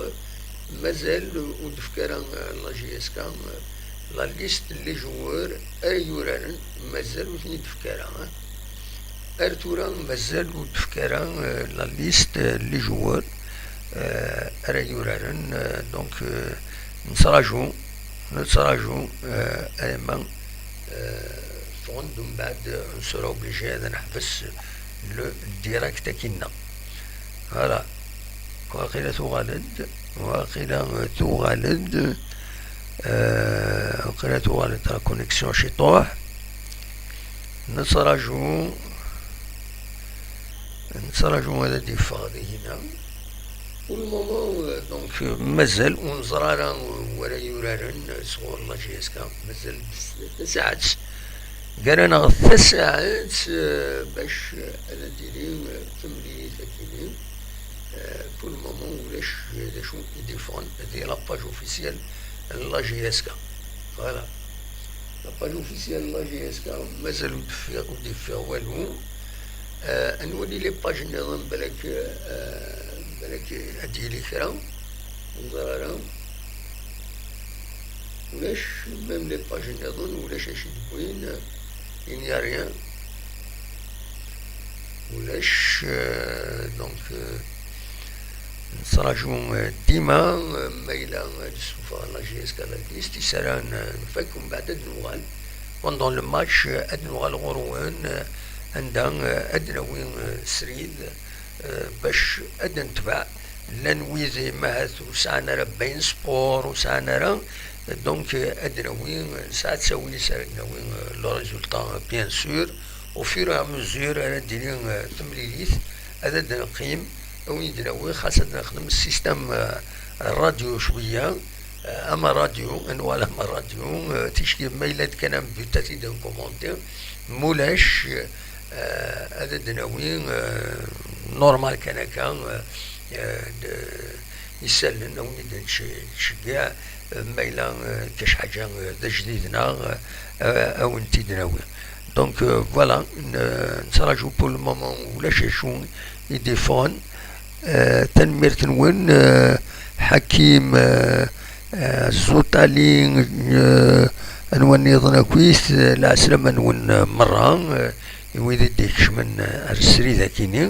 Mazal ur d-tefka ara, euh, la J S K, euh, la liste n les joueurs ara yuraren, mazal ur ten-id-tefka ara, hein. Ar tura mazal ur d-tefka ara, euh, la liste, euh, n les joueurs, euh, ara yuraren, euh, donc, euh, nettraǧu, nettraǧu, euh, alamma, euh, ffɣen-d, umbeɛd, euh, on sera obligé ad neḥbes le direct akkinna. Voilà. Waqila tuɣal-d, waqila tuɣal-d, euh, waqila tuɣal-d la connexion ciṭuḥ. Nettraǧu, nettraǧu ad d-yeffeɣ dihin-a. Pour le moment, euh, donc, euh, mazal ur neẓra ara, euh, wara yuraren, euh, sɣur la J S K, mazal tasaɛet. Gar-aneɣ tasaɛet, euh, bac, euh, ad d-tili, euh, temlilit akkin, euh, pour le moment, ulac, euh, d acu i d-yeffɣen di la page officielle n la J S K. Voilà. La page officielle n la J S K, mazal ur d-yeffiɣ, ur d-yeffiɣ walu. Euh, ad nwali les pages nniḍen, balak, euh, balak ad d-yili kra. Ur neẓri ara. Ulac, même les pages nniḍen, ulac acu i d-wwin, il n'y a rien. Ulac, euh, donc, euh, nettraǧu, euh, dima, euh, ma yella ad d-tessufeɣ la J S K la liste, isaran, euh, nfak, umbeɛd ad nuɣal. Pendant le match, euh, ad nuɣal ɣur-wen, euh, anda, euh, ad nawi, euh, srid, euh, bac ad netbeɛ. Llan wid imahat ur sɛan ara bayen sport, ur sɛan ara, donc, euh, ad nawi, euh, nesɛa ttawil s ara d-nawi, euh, le résultat, euh, bien sûr. Au fur et à mesure ara d-tili, euh, temlilit, ad d-neqqim, awi d-nawi, xas ad nexdem système, euh, radio cwiya, euh, ama radio, ad nuɣal ama radio, euh, ticki ma yella-d kan un but ad t-id-nkumanti, mulac, euh, ad d-nawi, euh, normal kan akka, euh, euh, d-, isallen, awi-d nettce-, nettceggiɛ, euh, ma yella, euh, kac ḥaǧa, euh, d ajdid-nneɣ, euh, euh, awen-t-id-nawi. Donc, euh, voilà, n-, nettraǧu pour le moment ulac acu i d-iffɣen. Euh, tanemmirt-nwen, euh, Ḥakim, euh, euh, Zutali, euh, anwa nniḍen akkit, euh, lɛeslama-nwen, euh, merra, euh, i wid i d-ikecmen, euh, ar srid akini.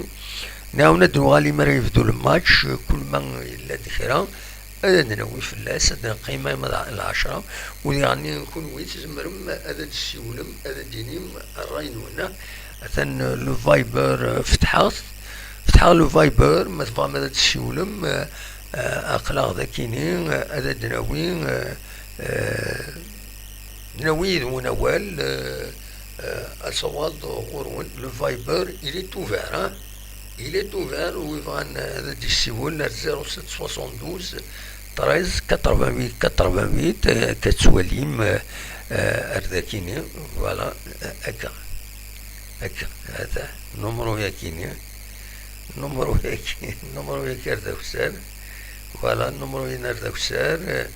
Nɛawen ad d-nuɣal imi ara yebdu le match, euh, kul ma yella-d kra, ad d-nawi fell-as, ad neqqim arma d lɛecṛa. U diɣenni kunwi tzemrem ad d-tessiwlem, ad d-tinim ṛṛay-nwen. Atan, euh, le Viber, euh, fetḥeɣ-t. Fetḥeɣ le Viber, ma tebɣam ad d-tessiwlem, euh, euh, aql-aɣ dakini, euh, ad d-nawi, euh, euh, Nawi yid-wen awal, euh, euh, ad tawaḍ ɣur-wen. Le Viber, il est ouvert, hein? Il est ouvert, wi bɣan ad d-yessiwel ar zéro sept soixante-douze treize quatre-vingt-huit quatre-vingt-huit, euh, akka tettwalim, euh, euh, ar dakini, voilà, euh, akka, akka, hata, numru yakini. Numru-agi, numru-agi ar d akessar. Voilà, numru-agi ar d akessar, euh,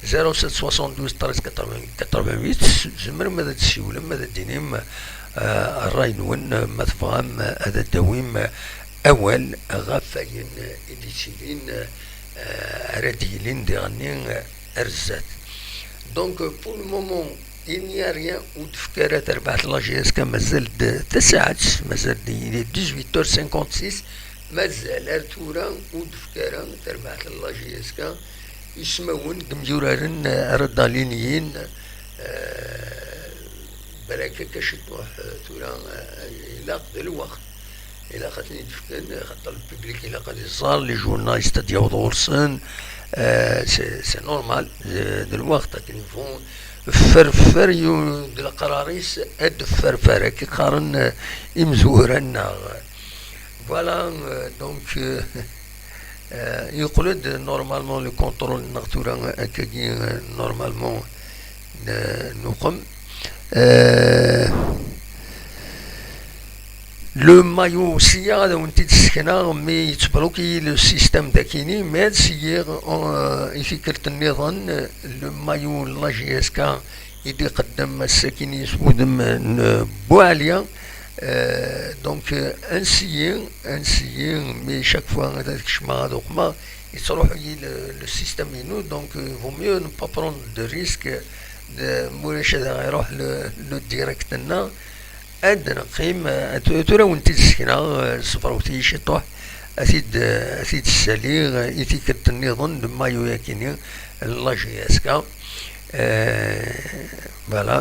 zéro sept soixante-douze treize quatre-vingts quatre-vingt-huit. Tzemrem ad d-tessiwlem, ad d-tinim, euh, ṛṛay-nwen, euh, ma tebɣam, euh, ad d-tawim, euh, awal ɣef wayen, euh, i d-yettilin, euh, ara d-yilin diɣenni, euh, ar zdat. Donc, euh, pour le moment, il n'y a rien, ur d-tefka ara terbaɛt la J S K, mazal-d tasaɛet, mazal-d, il est dix-huit heures cinquante-six, mazal ar tura ur d-tefka ara terbaɛt la J S K. Ismawen n yimyuraren, euh, ara d-aliniyin, euh, balak akka ciṭuḥ, euh, tura, euh, ilaq d lweqt. Ilaq ad ten-id-fken, xaṭer le public ilaq ad iẓer, les journalistes ad d-yaweḍ ɣur-sen. Euh, c'est, c'est normal, d, d lweqt akken ifun. Ffer, ffer, yu-, d leqrar-is, ad ffer, ffer, akka qqaren, euh, imezwura-nneɣ. Voilà, euh, donc, euh, euh, yeqqel-d normalement le contrôle-nneɣ tura, akkagi, euh, normalement, euh, nuqem. Euh, Le Le maillot, sya ad awen-t-id-ssekneɣ, mi yettbloki le système d akini, mais ad syiɣ, euh, i tikkelt nniḍen, le maillot n la J S K i d-iqeddem ass-akini s wudem n Buɛli. Euh, donc, euh, ad nsiyi, ad nsiyi, mais chaque fois ad kecmeɣ ad uqmeɣ, yettruḥu-yi le, le système-inu, donc, euh, vaut mieux ne pas prendre de risque, de, ma ulac ad aɣ-iruḥ le, le direct-nneɣ. Ad neqqim, eh, tu-, tura wen-t-id-ssekneɣ, eh, ṣebret-iyi ciṭuḥ, ad t-id, eh, ad t-id-ssaliɣ, eh, i tikkelt nniḍen, le maillot-akini, la J S K. Eh, voilà,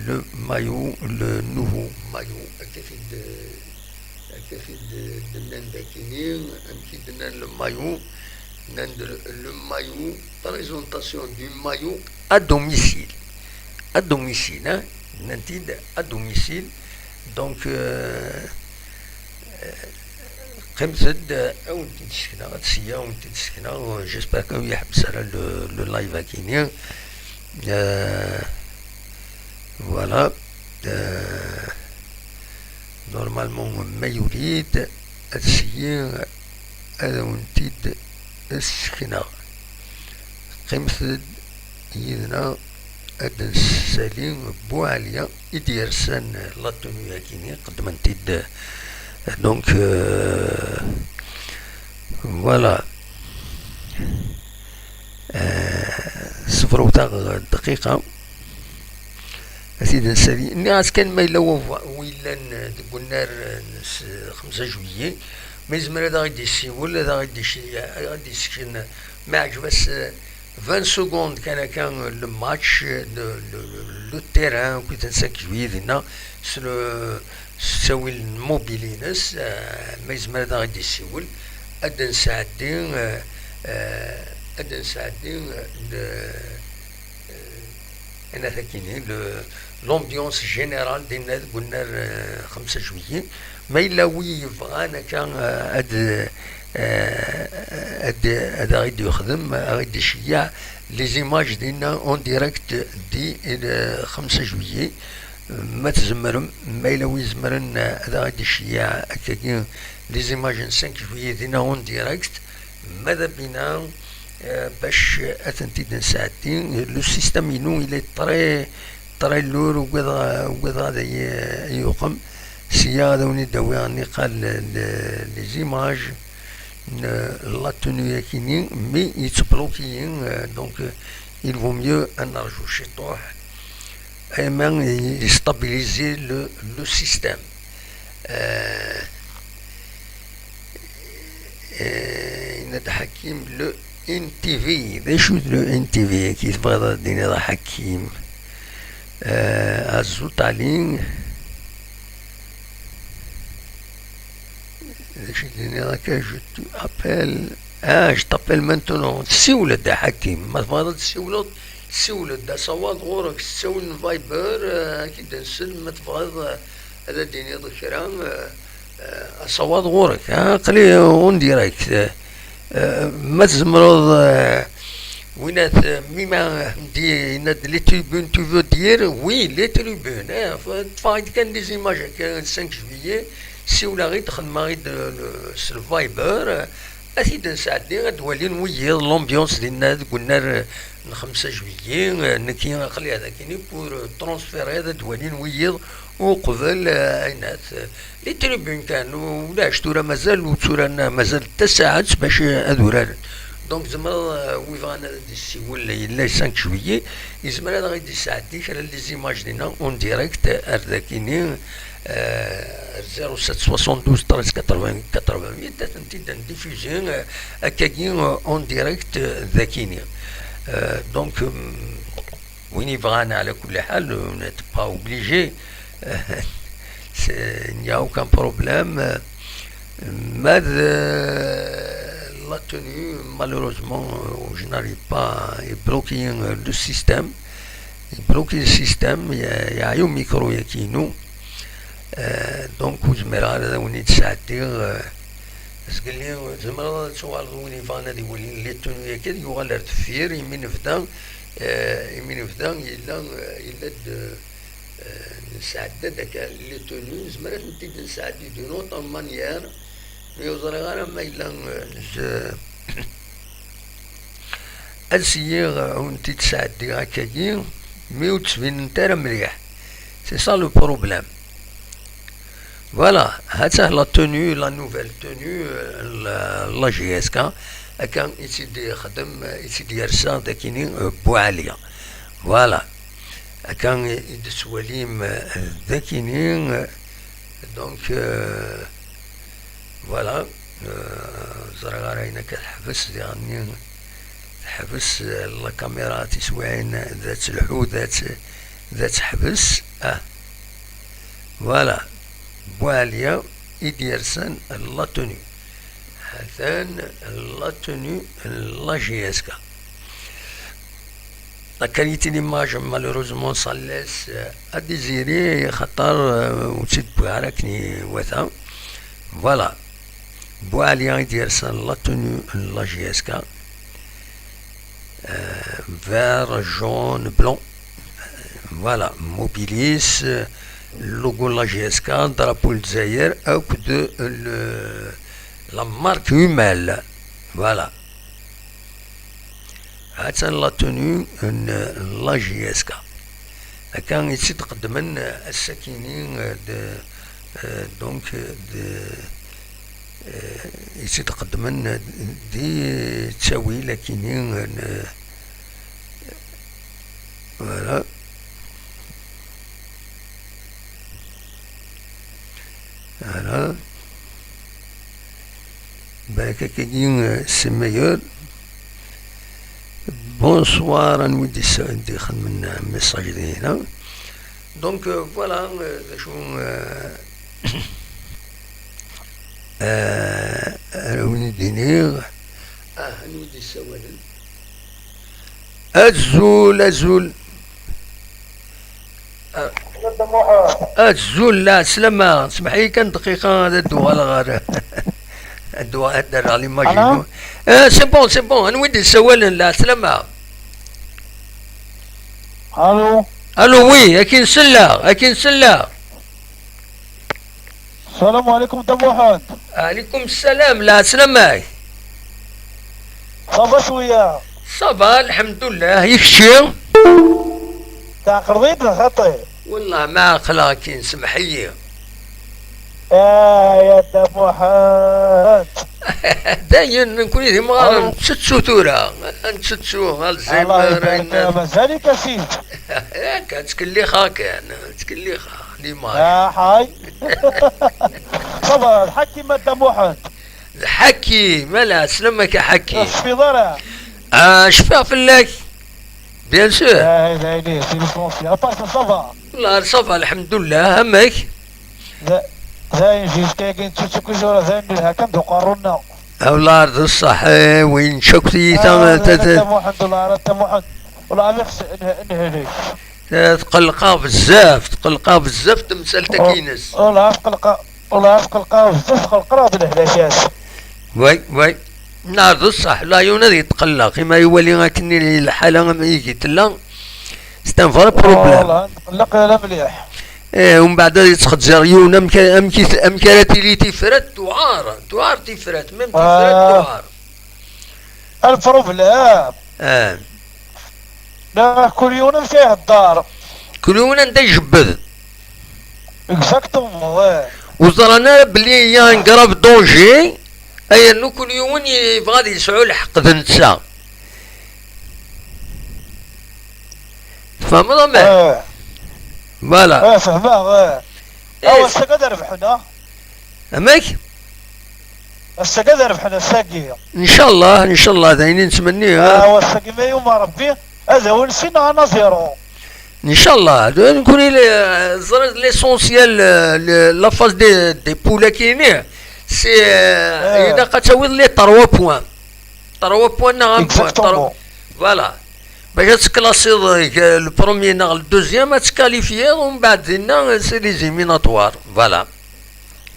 le maillot, le nouveau maillot. Akka t-id, akka t-id, d-nnan dakini, amek i d-nnan le maillot, nnan-d le, le maillot, présentation du maillot à domicile. À domicile, hein, nnan-t-id à domicile. Donc, euh, euh, qqimet-d, euh, ad wen-t-id-ssekneɣ, ad sya ad wen-t-id-ssekneɣ. J'espère que ur yeḥbes ara le, le live akini. Euh, voilà. Euh, normalement, ma yuli-d, ad syiɣ ad awen-t-id-ssekneɣ. Qqimet-d yid-neɣ ad nessali Buɛli i d-yersan la tenue-akini, qeddmen-t-id. Donc, euh, voilà. Euh, ṣebret-aɣ dqiqa. Ad t-id-nsali. Nniɣ-as kan ma yella wa-, wi yellan deg unnar n s-, xemsa juillet, ma yezmer ad aɣ-id-yessiwel, ad aɣ-id-ici-, ad aɣ-id-yessken, ma yeɛǧeb-as, eh, vingt secondes kan akka, le match, le, le, le, le terrain, akked n cinq juillet dinna, s le, s ttawil n mobile-ines, eh, ma yezmer ad aɣ-id-yessiwel, ad d-nesɛeddi, eh, eh, ad d-nesɛeddi, eh, le, eh, anat akini, le, l'ambiance générale dinna deg unnar, eh, xemsa juillet. Ma yella wi yebɣan akka, eh, ad, eh, ad, ad aɣ-id-yexdem, ad aɣ-id-iceyyeɛ les images dinna en direct di, eh, xemsa juillet. Ma tzemrem, ma yella wi izemren, eh, ad aɣ-id-iceyyeɛ akkagi les images n cinq juillet dinna en direct, ma d abina, eh, bac ad tent-id-nesɛeddi. Le système-inu, il est très, très lourd, ugadeɣ, ugadeɣ ad ay-, ay-yuqem. Sya ad awen-id-awiɣ niqal le, le, les images n la tenue-akini, mais yettbloki-yi, eh, donc, eh, il vaut mieux ad nerju ciṭuḥ, ayma yestabiliser le, le système. Eh, eh, yenna-d Ḥakim, le N T V. D acu d le N T V-agi tebɣiḍ ad d-tiniḍ a Ḥakim? Eh, azul Ṭali. D acu i d-nniɣ akka, je t'appelle, ah, je t'appelle maintenant. Tessiwel-d a Ḥakim. Ma tebɣiḍ ad tessiwleḍ, siwel-d. Asawaḍ ɣur-k s ttawil n Viber, eh, ad k-id-nsel. Ma tebɣiḍ, eh, ad d-tiniḍ kra, eh, eh, asawaḍ ɣur-k. Ah, aql-i en direct. Eh, eh, ma tzemreḍ, eh, winat, eh, mi ma, eh, di, yenna-d les tribunes, tu veux dire? Oui, les tribunes, eh, f-, ṭṭfeɣ-d kan des images akka, cinq juillet, siwleɣ-id, xedmeɣ-id, eh, le, s le Viber, eh, ad t-id-nesɛeddi, ad d-walin wiyiḍ l'ambiance dinna deg unnar, eh, n xemsa juillet, eh, nekki aql-i ad akini pour, eh, transférer, ad d-walin wiyiḍ uqbel, eh, aynat, eh, les tribunes kan, u-, ulac tura mazal ur tturan, mazal tasaɛet bac, eh, ad uraren. Donc, tzemreḍ, eh, wi bɣan ad d-issiwel, yella cinq juillet, yezmer ad aɣ-id-yesɛeddi kra n les images dinna, en direct, eh, ar dakini, eh, zéro sept soixante-douze treize quatre-vingts quatre-vingt-huit, ad tent-id-ndiffuser, eh, akkagi, eh, en direct, eh, dakini. Eh, donc, mm, Win yebɣan, ɛla kulli ḥal, vous n'êtes pas obligé. C'est, il n'y a aucun problème. Ma d, euh, la tenue, malheureusement, euh, je n'arrive pas, il bloque, euh, le système. Il bloque le système, il y a, il y a un micro qui nous. Euh, donc, ur zmireɣ ara ad awen-id-sɛeddiɣ, euh, zgelli, tzemreḍ ad tuɣaleḍ win yebɣan ad iwali les tenues-agi, ad yuɣal ar deffir, imi nebda, eh, imi nebda, yella, eh, yella-d, eh, Nesɛedda-d akka les tenues, nezmer ad tent-id-nesɛeddi d'une autre manière, mais ur ẓriɣ ara ma yella, euh, z-, ad syiɣ, euh, ur tent-id-sɛeddiɣ akkagi, mais ur d-ttbinent ara mliḥ. C'est ça le problème. Voilà, ha-tt-ah la tenue, la nouvelle tenue, euh, la, la J S K, akka i tt-id-ixdem, i tt-id-yersa d akini, euh, Buɛli. Voilà. Akka i d-tettwalim, euh, d akini, euh, donc, euh, voilà, euh, ẓriɣ ara ayen akka teḥbes diɣenni, teḥbes, euh, la caméra tiswiɛin, d ad telḥu, d ad, d ad teḥbes, ah. Voilà, Buɛliya i d-yersan la tenue. Atan la tenue n la J S K. La qualité d'image, malheureusement, ça laisse, euh, à désirer, xaṭer, euh, ur tt-id-wwiɣ ara akken iwata. Voilà. Buɛliya i d-yersan la tenue n la J S K. Euh, vert, jaune, blanc. Voilà, Mobilis, euh, logo n la J S K, drapeau n Lezzayer, akked le, la marque Hummel. Voilà. Atan la tenue n la J S K. Akka i tt-id-qeddmen, euh, ass-akini, euh, de, euh, donc, euh, de, euh, i tt-id-qeddmen, euh, di ttawil akini, euh, voilà. Voilà. Balak akkagi, euh, c'est meilleur. Bonsoir, anwa i d-issa-, i d-ixedmen message dinna. Donc, euh, voilà, euh, d acu, euh, euh, ara wen-id-iniɣ. Ah, anwa i d-issawalen? Azul, azul. Ah. Azul, lɛeslama. Semmeḥ-iyi kan dqiqa, ad d-uɣaleɣ ɣer, ad d-uɣ-, ad d-rreɣ l'image-inu. Eh, c'est bon, c'est bon. Anwa i d-yessawalen? Lɛeslama. Allô? Allô, oui, akin selleɣ, akin selleɣ. السلام عليكم دموحون. عليكم السلام، lɛeslama-k. Ça va شوية؟ Ça va, الحمد لله، i kečči? تعقليت خطي. والله ما عقلك، سمح لي. آه، يا دموحون. Dayen, nekkni d imɣaren, ألو. Ntettu tura. Ntettu, الله Alzheimer, يبارك، ayen. مازالك أسيد. Akka, ttkellixeɣ kan, ttkellixeɣ, l'image. آه، حاي. Ça va, الحكي مادام واحد. الحكي، مالا، سلامك يا حكي. الشفيض راه. آه، شفيع فلاك. Bien sûr. آه، هاي، هاي، هاي، c'est l'essentiel. À part ça, ça va. والله ça va، الحمد لله، همك. لا، زين، جيت كاين تشوف كل جوره زين، هكا ندوق الرنه. والله عرض الصح، إيه، وين شكتي آه، تا-، تا-، تا-، تا-، محمد، والله عرض محمد. والله ما خص-، نه-، نهلك. تقلقها بزاف، تقلقها بزاف تمثال تاكينس. والله تقلقها، والله تقلقها بزاف، تقلق راه بالهلاشات. وي، وي. نهار بصح، العيون هذه يتقلق، إما يولي أكني الحالة ما يجي تلا. C'est un vrai problème. والله تقلق لا مليح. إيه، ومن بعد يتخزر يون أم ك-، أم كي-، أم كراتي لي تفرت توعار، توعار تفرت، même تفرت آه. توعار. البروبليم. آه. لا، كل يوم فيه الدار. كل يوم أنت يجبد. Exactement, ouais. وزرانا بلي il y a un grave danger، أي أنه كل يوم يبغى يسعو الحق ذا نتسا. تفهمض أم؟ آه. Voilà. آه، فهمه، آه. إيه. أو السكة ربحنا. أمك؟ السكة ربحنا، الساقية. إن شاء الله، إن شاء الله، داين نتمنيها. آه، والساقي ما يوم ربي، هذا هو نسينا أنا zéro. إن شاء الله. دو-، نكون إلى، زرت l'essentiel، آه، ل-، la phase des، des poules كيني. C'est، آه، آه. إذا قتاوي les trois points. Trois points، نعم، Exactement. Voilà. باش تكلاسيض، آه، le premier ناغ le deuxième، تكاليفيض، ومن بعد دينا c'est les éliminatoires. Voilà.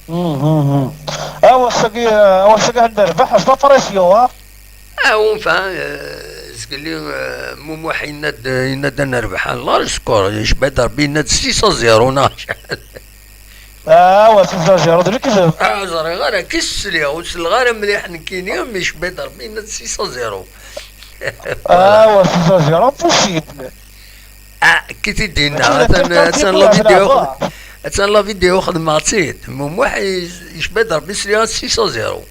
مم، مم، مم. اوا ساقي، اوا ساقي عندنا ربح، اش لا بريسيون، ها؟ Ah, enfin, euh, Zgelli, eh, Mumuḥ yenna-d, yenna-d ad nerbeḥ, Allah yeckur, yecba-d Rebbi, yenna-d six à zéro neɣ acḥal. Ah, wa, six à zéro, d lekdeb. Ah, ẓriɣ ara, ki sliɣ, ur selleɣ ara mliḥ nekkini, mi yecba-d Rebbi, yenna-d six à zéro. Ah, wa, six à zéro, impossible. Ah, ki t-id-yenna, mačči d attan, intercarte attan i la vidéo, xedmeɣ-tt-id. Mumuḥ, yecba-d Rebbi, sliɣ-as six à zéro.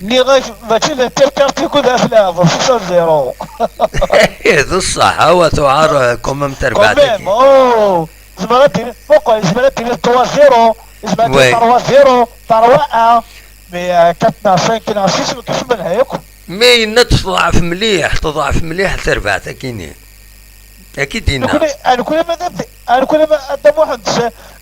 Nniɣ-ak, mačči d intercarte i d at leɛba, six à zéro. Ih, d ṣṣeḥ, awa tuɛer, euh, quand même terbaɛt-agi. Quand même, oh, zemreɣ ad d-iniɣ, muqel, zemreɣ ad d-iniɣ trois zéro, zemreɣ ad d-iniɣ trois zéro, trois un, mais, euh, quatre neɣ cinq neɣ six, ur k-icemmeɛ akk. Mais yenna-d teḍɛef mliḥ, teḍɛef mliḥ terbaɛt-agi-nni. Ad k-id-yenna. Nekkni, ah, nekkni ma d abdi-, ah, nekkni ma, a Dda Muḥend,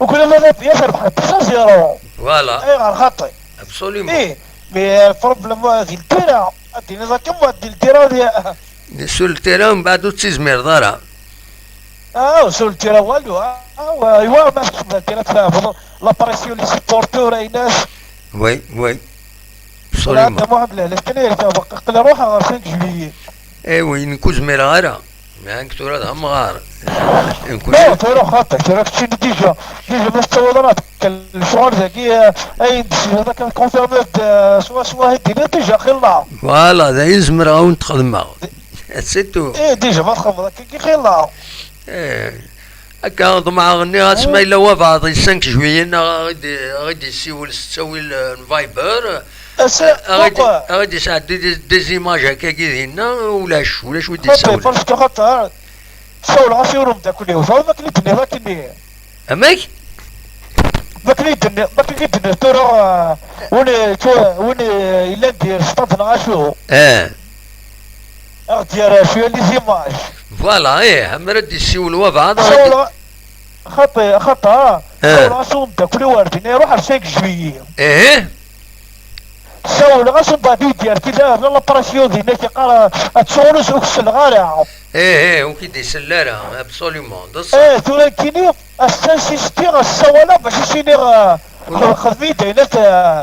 nekkni ma d abdi-, ad rebḥen trois zéro. Voilà. Ayɣer xaṭi? Absolument. Ih, mais, euh, le problème, euh, di ltira, ad d-tiniḍ akka, moi, di ltira, di, sur le terrain, mbeɛd ur ttizmireḍ ara. Ah, sur le terrain, walu, ah, ah, ouais, ouais, ma txedmeḍ ltira, tfehmeḍ, la pression, les supporters, aynas. Oui, oui. Voilà, absolument. A Dda Muḥend, lehlak kan ay yerfa, aql-i ruḥeɣ ɣer cinq juillet. Eh oui, nekk ur zmireɣ ara. Nɛank tura d amɣar. Nekk ur tura xaṭi, tura keččini déjà, déjà ma tettawiḍ ara lecɣal dagi, eh, ayen d-tesliḍ akken tkonfirmiḍ-d, eh, swaswa i d-tiniḍ déjà xilla. Voilà, d ayen zemreɣ ad wen-t-xedmeɣ. C'est tout. Eh, déjà ma txedmeḍ akka, xilla. Eh, akka ḍemɛeɣ, nniɣ-as ma yella wabɛaḍ i cinq juillet-nneɣ, a ɣ-id-, a ɣ-id-yessiwel s ttawil, eh, n Viber. Ass-a, a ɣ-id-, a ɣ-id-yesɛeddi des, des images akkagi dinna, ulac, ulac wi d-yessawlen. Xaṭi, parce que xaṭer, sawleɣ-as i yiwen umeddakel-iw, tɛawed akken i d-tenniḍ akkenni. Amek? Makken i d-tenniḍ, makken i d-tenniḍ tura, eh, win, eh, win, eh, yellan di stad neɣ acu? Eh. A ɣ-d-yerr cwiya les images. Voilà, ih, amer ad d-yessiwel wabɛaḍ, a ɣ-d-, sawleɣ, xaṭi, xaṭer, eh, sawleɣ-as i umeddakel-iw ar din, iruḥ ar cinq juillet. Ih. Sawleɣ-as, mbeɛd i d-yerr tida, la pression dinna, yeqqar, ad tsuɣlu s ur k-selleɣ ara. Ih, ih, ur k-id-isell ara, absolument, d ṣṣeḥ. Eh, tura nekkini, as-insistiɣ, as-ssawaleɣ bac as-iniɣ, eh, xedm-, xedm-iyi-d ayen at, eh,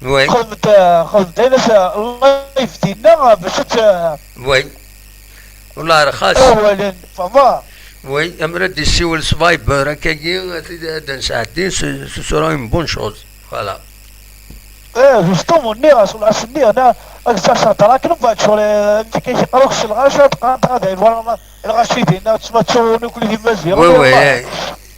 oui, xedmet, eh, xedmet ayen at, eh, live dinna, eh, bac ad t-, oui. Wala rxas. Awalen, fama. Oui, amer ad d-yessiwel s Viber, akkagi, ad t-, ad d-nesɛeddi, ce, ce sera une bonne chose. Voilà. Eh, justement, nniɣ-as, wala as-nniɣ, na, ad s-, as-hedreɣ akken, mbeɛd ccɣel, eh, amek akka i k-yeqqar ur k-selleɣ ara, ad qqaren, ad ɛiben, wala, lɣaci dinna, tesma ttuɣun akk d imaziɣen, oui, oui, wala, eh,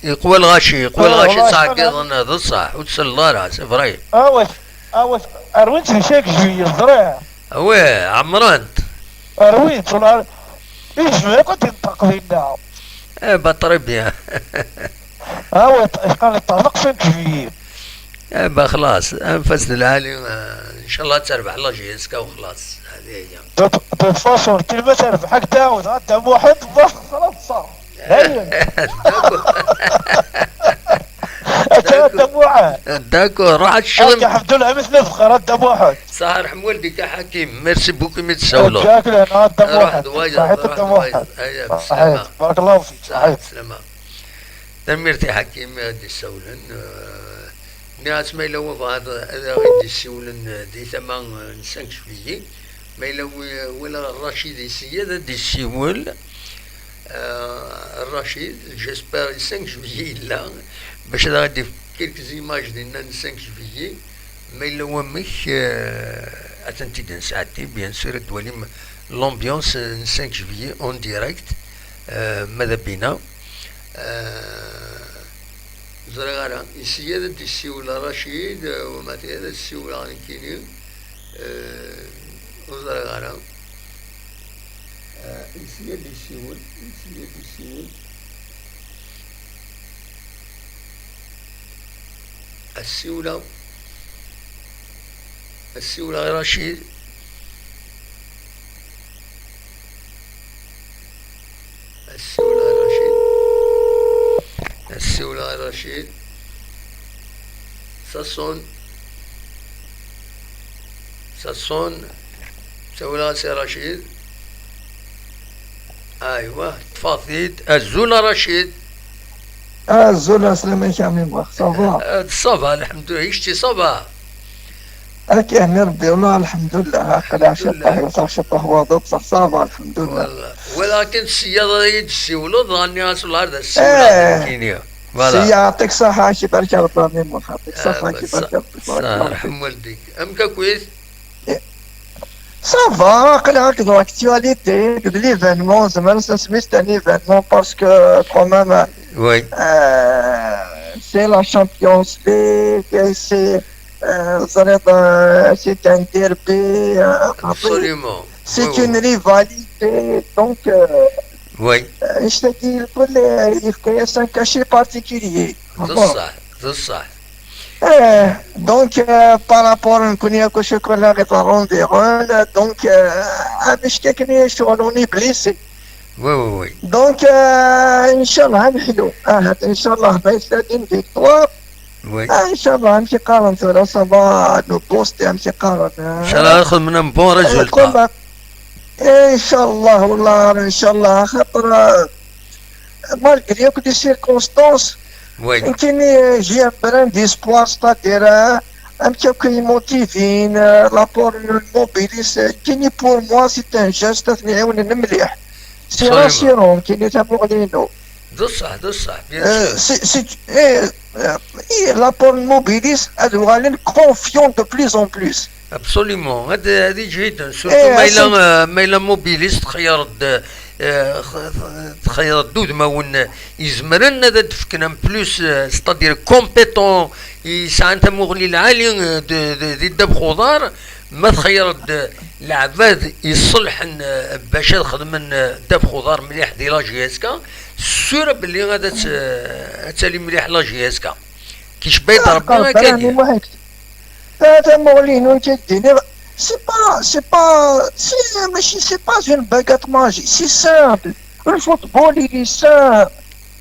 yeqwa lɣaci, yeqwa, eh, lɣaci wala, ttɛeggiḍen, d ṣṣeḥ, ur tselleḍ ara, c'est vrai. Ah, ouais, ah, ouais, rwin-tt di cinq juillet, ẓriɣ. Ah, ouais, ɛemren-t. Rwin-tt, wala, yezmer akk ad d-yenṭeq dinna. Eh, bah, très bien. Ah, ouais, yeqqar yeṭṭerḍeq cinq juillet. Eh, bah, xlaṣ, anef-as d lɛali, eh, ncallah ad terbeḥ la J S K u xlaṣ. Hadi hiya. De, de toute façon, lkelma terbeḥ, ad k-d-ɛawdeɣ, a Dda Muḥend, ma txesreḍ, ṣṣeḥ. Dayen. D'accord. Akka, a Dda Muḥend. D'accord, ruḥ ad tecnuḍ. Akka, ḥemdullah, mi tella bxir, a Dda Muḥend. Ṣaḥ, rḥem waldik a Ḥakim. Merci beaucoup imi d-tsawleḍ. Ǧǧak lehna a Dda Muḥend. Ruḥ d wayeḍ, ruḥ d wayeḍ. Aya, bslama. Ṣaḥit, barakallahu fik. Ṣaḥit, bslama. Tanemmirt i Ḥakim i d-issawlen. Eh, nniɣ-as ma yella wabɛaḍ ad aɣ-id-issiwlen, eh, di tama, eh, n cinq juillet. Ma yella wi-, wala Racid yessiyad ad d-issiwel. Eh, Racid, j'espère cinq juillet yella, bac ad aɣ-d-ifk quelques images dinna n cinq juillet. Ma yella wamek, eh, ad tent-id-nesɛeddi, bien sûr, ad d-twalim l'ambiance n cinq juillet en direct, eh, ma d abina. Eh, ẓriɣ ara, yessiyad ad d-issiwel Racid, eh, wama tɛid ad ssiwleɣ nekkini, eh, ur ẓriɣ ara. Eh, yessiyad ad d-issiwel, yessiyad ad d-issiwel. Assiwleɣ, assiwleɣ i Racid. Assiwleɣ i Racid. Assiwleɣ i Racid. Ça sonne. Ça sonne. Ssawleɣ-as i Racid. Aywa, ṭṭfeɣ-t-id. Azul a Racid. Azul, ɛeslama-k a Ɛmimer, ça va? Euh, ça va, lḥemdullah, i kečči ça va? Akka, mi Rebbi, والله الحمد لله. Aql-aɣ ciṭṭaḥ, ciṭṭaḥ waḍu, بصح ça va الحمد لله. Voilà. Walaɣ kan ssiyaḍ ad yi-d-ssiwleḍ, dɣa nniɣ-as: "Wellah ar d as-ssiwleɣ nekkini." Voilà. Sya, يعطيك الصحة، كي بارك ربي، ميمون، يعطيك الصحة، كي بارك ربي، بارك الله فيك. Ḥemmel dik. Amek akkit? Ça va, aql-aɣ deg l'actualité, deg l'événement, zemreɣ ad s-nsemmi c'est un événement parce que quand même, oui, euh, c'est la Champions League, et c'est, euh, ẓriɣ, euh, c'est un derby, euh, absolument, c'est, oui, une rivalité, donc, euh, oui, euh, anect-agi lkul, euh, yefka-yas un cachet particulier. D ṣṣeḥ, d ṣṣeḥ. Eh, donc, euh, par rapport à nekkni akk acu kan la référence des rôles, donc, euh, anect-agi ccɣel on est blessé. Oui, oui, oui. Donc, euh, inchallah, ad neḥlu. Ahat, inchallah, ma yella une victoire. Oui. Ah, inchallah, amek i qqaren tura, ça va nous booster, amek i qqaren, euh, inchallah, ad xedmen un bon, euh, résultat. Comme, inchallah, والله, inchallah, خاطر, euh, malgré que des circonstances, oui, nekkini, euh, j'ai un brin d'espoir, c'est-à-dire, euh, amek akk i motivin, euh, l'apport n Mobilis, euh, nekkini pour moi c'est un geste ad ten-iɛawnen mliḥ. C'est, absolument, rassurant, nekkini tamuɣli-inu. D ṣṣeḥ, d ṣṣeḥ, bien sûr. Euh, c'est, c'est, eh, euh, eh, l'apport n Mobilis ad uɣalen confiants de plus en plus. Absolument, ad, ad iǧhiden, surtout, eh, ma yella, euh, ma yella Mobilis texyar-d, euh, x-, x-, texyar-d udmawen, euh, izemren ad d-fken un plus, euh, c'est-à-dire compétent, yesɛan tamuɣli lɛali, euh, de, de, di ddabex uḍar, ma texyar-d, euh, leɛbad iṣelḥen, euh, bac ad xedmen, euh, ddabex uḍar mliḥ di la J S K, sûr belli ad, ad, ad tali mliḥ la J S K. Kicba-yi-d Rebbi akka-agi. Ta tamuɣli-inu, nekk ad d-iniɣ, c'est pas, c'est pas, c'est, mačči, c'est pas une baguette magique, c'est simple. Le football, il est simple.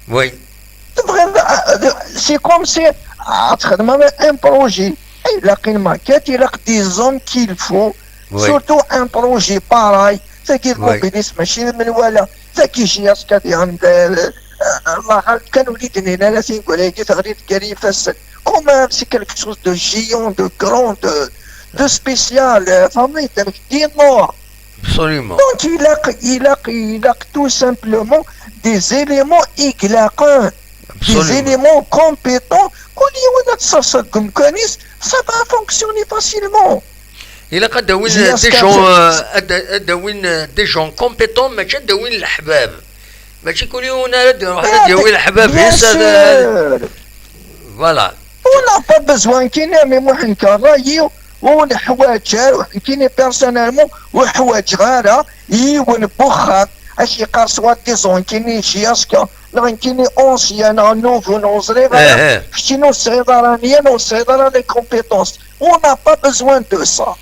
Oui. Tebɣiḍ, euh, c'est comme si, ah, ad txedmeḍ un projet. Ilaq une maquette, ilaq des hommes qu'il faut. Oui. Surtout un projet pareil. Tagi, oui, Mobilis, mačči d menwala. Tagi, J S K diɣen, euh, euh, Allah, kan ur d-nnin ara tineggura-agi teɣli-d gar yifassen. Quand même, c'est quelque chose de géant, de grand, de, de spécial, euh, famille, d'énorme. Absolument. Donc, ilaq, ilaq, ilaq tout simplement des éléments iglaqen, des, absolument, éléments compétents, كل يوم تسرسل كمكانيس, ça va fonctionner facilement. Ilaq ad d-awin des gens, euh, ad, ad d-awin, euh, des gens compétents, mačči ad d-awin leḥbab. Mačči kul yiwen ara d-iruḥ ad d-yawi leḥbab-is, ad, ad, voilà. On n'a pas besoin, nekkini, mais moi, nekk ṛṛay-iw, ur neḥwaǧ ara, nekkini, personnellement, ur ḥwaǧeɣ ara yiwen n wexxam, ad k-yeqqar soi-disant nekkini J S K, neɣ nekkini ancien, neɣ nouveau, neɣ ur ẓriɣ ara. Eh, eh. Keččini ur tesɛiḍ ara nneyya, ur tesɛiḍ ara les compétences. On n'a pas besoin de ça.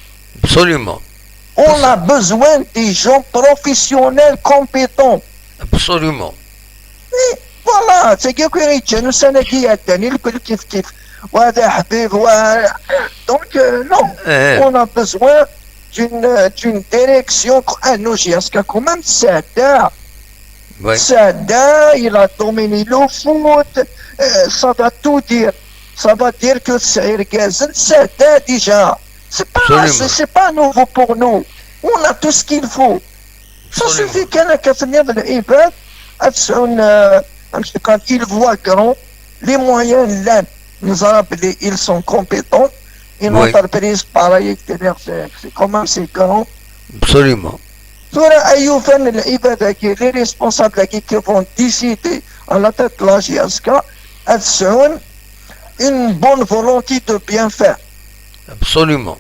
Absolument. On a besoin des gens professionnels, compétents. Absolument. Et voilà, c'est que كي يجي نسنا كي يدني الكل كيف كيف. وهذا حبيب و donc, euh, non. Eh. On a besoin d'une, d'une direction, un J S K quand même, c'est ça. Ouais. Sada, il a dominé le foot, euh, ça va tout dire. Ça va dire que c'est Ergazen, Sada déjà. C'est pas, absolument, c'est, c'est pas nouveau pour nous. On a tout ce qu'il faut. Ça, absolument, suffit كان كتنيض العباد تسعون، آه، أمشي قال il voit grand, les moyens لان نزرب les, ils sont compétents. Une, oui, entreprise pareille, c'est, c'est quand même, c'est grand. Absolument. Tura ay ufan العباد-agi, les responsables-agi qui vont décider à la tête de la J S K, ad sɛun une bonne volonté de bien faire. Absolument.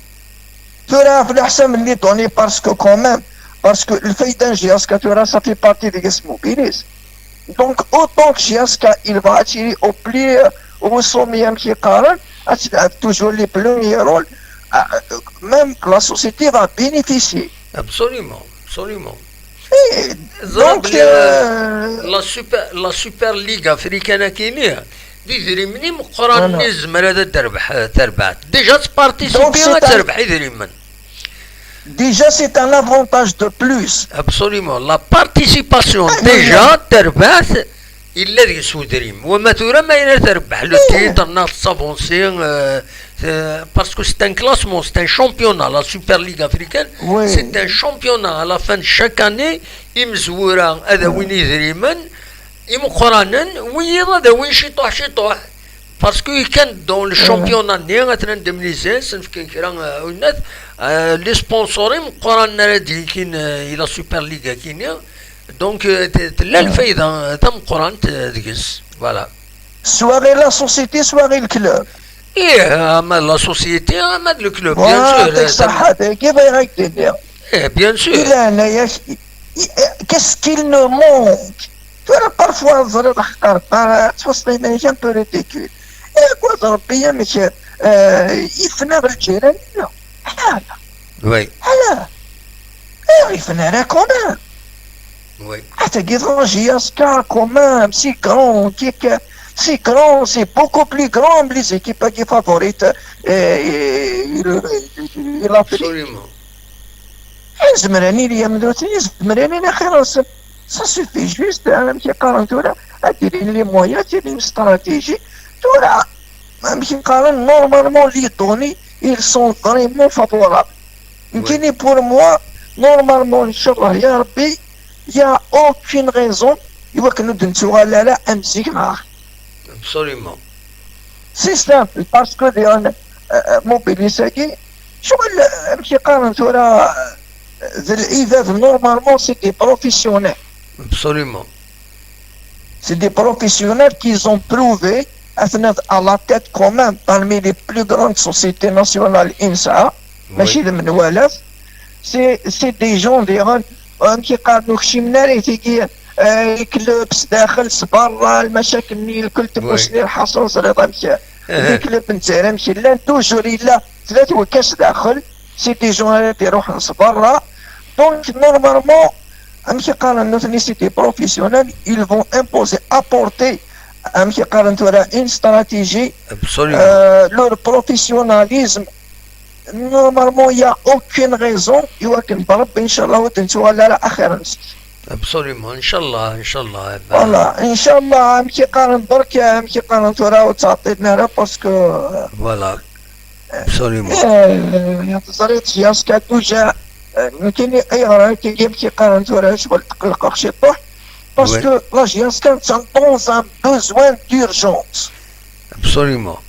Tura ɣef leḥsab n les données, parce que quand même, parce que lfayda n J S K tura, ça fait partie de Mobilis. Donc, autant que J S K, il va attirer au plus, euh, au sommet, amek i qqaren, ad tleɛb toujours les premiers rôles, euh, même la société va bénéficier. Absolument, absolument. Et ẓriɣ donc, belli, euh, la Super, la Super League africaine-agi-nni, d idrimen imeqqranen i tezmer ad terbeḥ, terbeḥ. Déjà tettparticipi, donc, ad terbeḥ idrimen. Déjà, c'est un avantage de plus. Absolument. La participation, ah, déjà, terbaɛt, illa deg-s udrim. Wama tura ma yella terbeḥ le titre, neɣ tettavansi, euh, Euh, parce que c'est un classement, c'est un championnat, la Super League africaine, c'est un championnat à la fin de chaque année. Imezwura ad awin idrimen, imeqqranen, wiyiḍ ad awin ciṭuḥ ciṭuḥ. Parce que kan dans le championnat-nni, atnan d amnizan, senfken kra, euh, unat, euh, les sponsors imeqqranen ara d-yekin, euh, i la Super League akini. Donc, euh, t- tella lfayda, euh, tameqqrant, euh, deg-s. Voilà. Soit la société, soit le club. Ih, ama la société, ama d le club, bien sûr. Voilà, c'est ça, euh, ça. Ih, bien sûr. Il a, il a, il- il- qu'est-ce qu'il nous manque? Tura parfois, ẓriɣ ḥqar, ttwaṣlimen un peu ridicule. Et quoi, Rebbi, amek, euh, yefna ɣer lǧiran? Non. Ḥala. Oui. Ḥala. Eh, yefna quand même. Oui. Attends, J S K quand même, c'est grand, qui, que- c'est grand, c'est beaucoup plus grand, les équipes qui favorites, euh, et, et, et l'Afrique. Absolument. Zemren ad iliɣ d nutni, zemren ad iliɣ xir-nsen. Ça suffit juste, amek i qqaren tura, ad d-ilin les moyens, ad d-ilin stratégie. Tura, amek i qqaren, normalement, les données, ils sont vraiment favorables. Oui. Nekkini, pour moi, normalement, inchallah, ya Rabbi, il y a aucune raison i wakken ur d-nettuɣal ara am zik neɣ. Absolument. C'est simple, parce que diɣen, euh, euh, Mobilis-agi, ccɣel, euh, amek i qqaren tura, euh, d lɛibad, normalement, c'est des professionnels. Absolument. C'est des professionnels qui ont prouvé, atnan à la tête quand même, parmi les plus grandes sociétés nationales, I N S A, oui, mačči d menwalat. C'est, c'est des gens, diɣen, amek i qqaren, ur kcimen ara i tigi, euh, les clubs s daxel, s berra, lmacakel-nni, lkul tmusni, oui, lḥaṣun, ẓriɣ amek, les clubs n Lezzayer amek llan, toujours yella tlata wakka s daxel, c'est des gens ara d-iruḥen s berra. Donc, normalement, amek i qqaren nutni, c'est des professionnels, ils vont imposer, apporter, amek i qqaren tura, une stratégie, absolument, euh, leur professionnalisme. Normalement, il y a aucune raison i wakken Rebbi, inchallah, ur d-nettuɣal ara axir-nsen. Absolument, inchallah, inchallah. Voilà, inchallah, amek i qqaren berk, amek i qqaren tura, ur ttɛeṭṭilen ara, parce que, euh, voilà. Absolument. Eh, teẓriḍ, J S K déjà, eh, nekkini ayɣer akka i qqaren tura, ccɣel tqellqeɣ ciṭuḥ, parce que la J S K attan dans un besoin d'urgence. Absolument.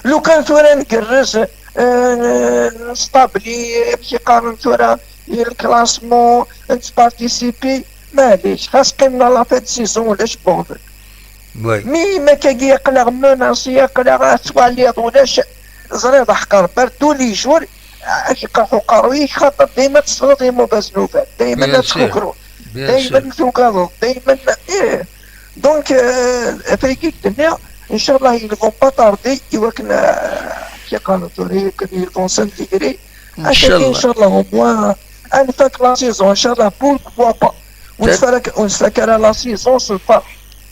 Lukan tura ngerrez, eh, nstabli, amek i qqaren tura, le classement, nettparticipi, maɛlic, xas qqimen à la fin de saison, ulac problème. Oui. Mi ma kagi aql-aɣ menacé, aql-aɣ ad twaliḍ ulac, ẓriɣ d aḥqar, par tous les jours, ad k-iqerḥ uqerruy-ik, xaṭer dayma tesleḍ i mauvaise nouvelle, dayma ad tkukruḍ, dayma tugadeḍ, dayma, ih. Donc, euh, ɣef wagi i k-d-nniɣ, inchallah, ils vont pas tarder, i wakken, euh, amek i qqaren tura, i wakken ils vont s'intégrer. Inchallah. Inchallah, au moins, ad nfak la saison, inchallah, pourquoi pas. Ur nfak, ur nfak ara la saison s lferḥ.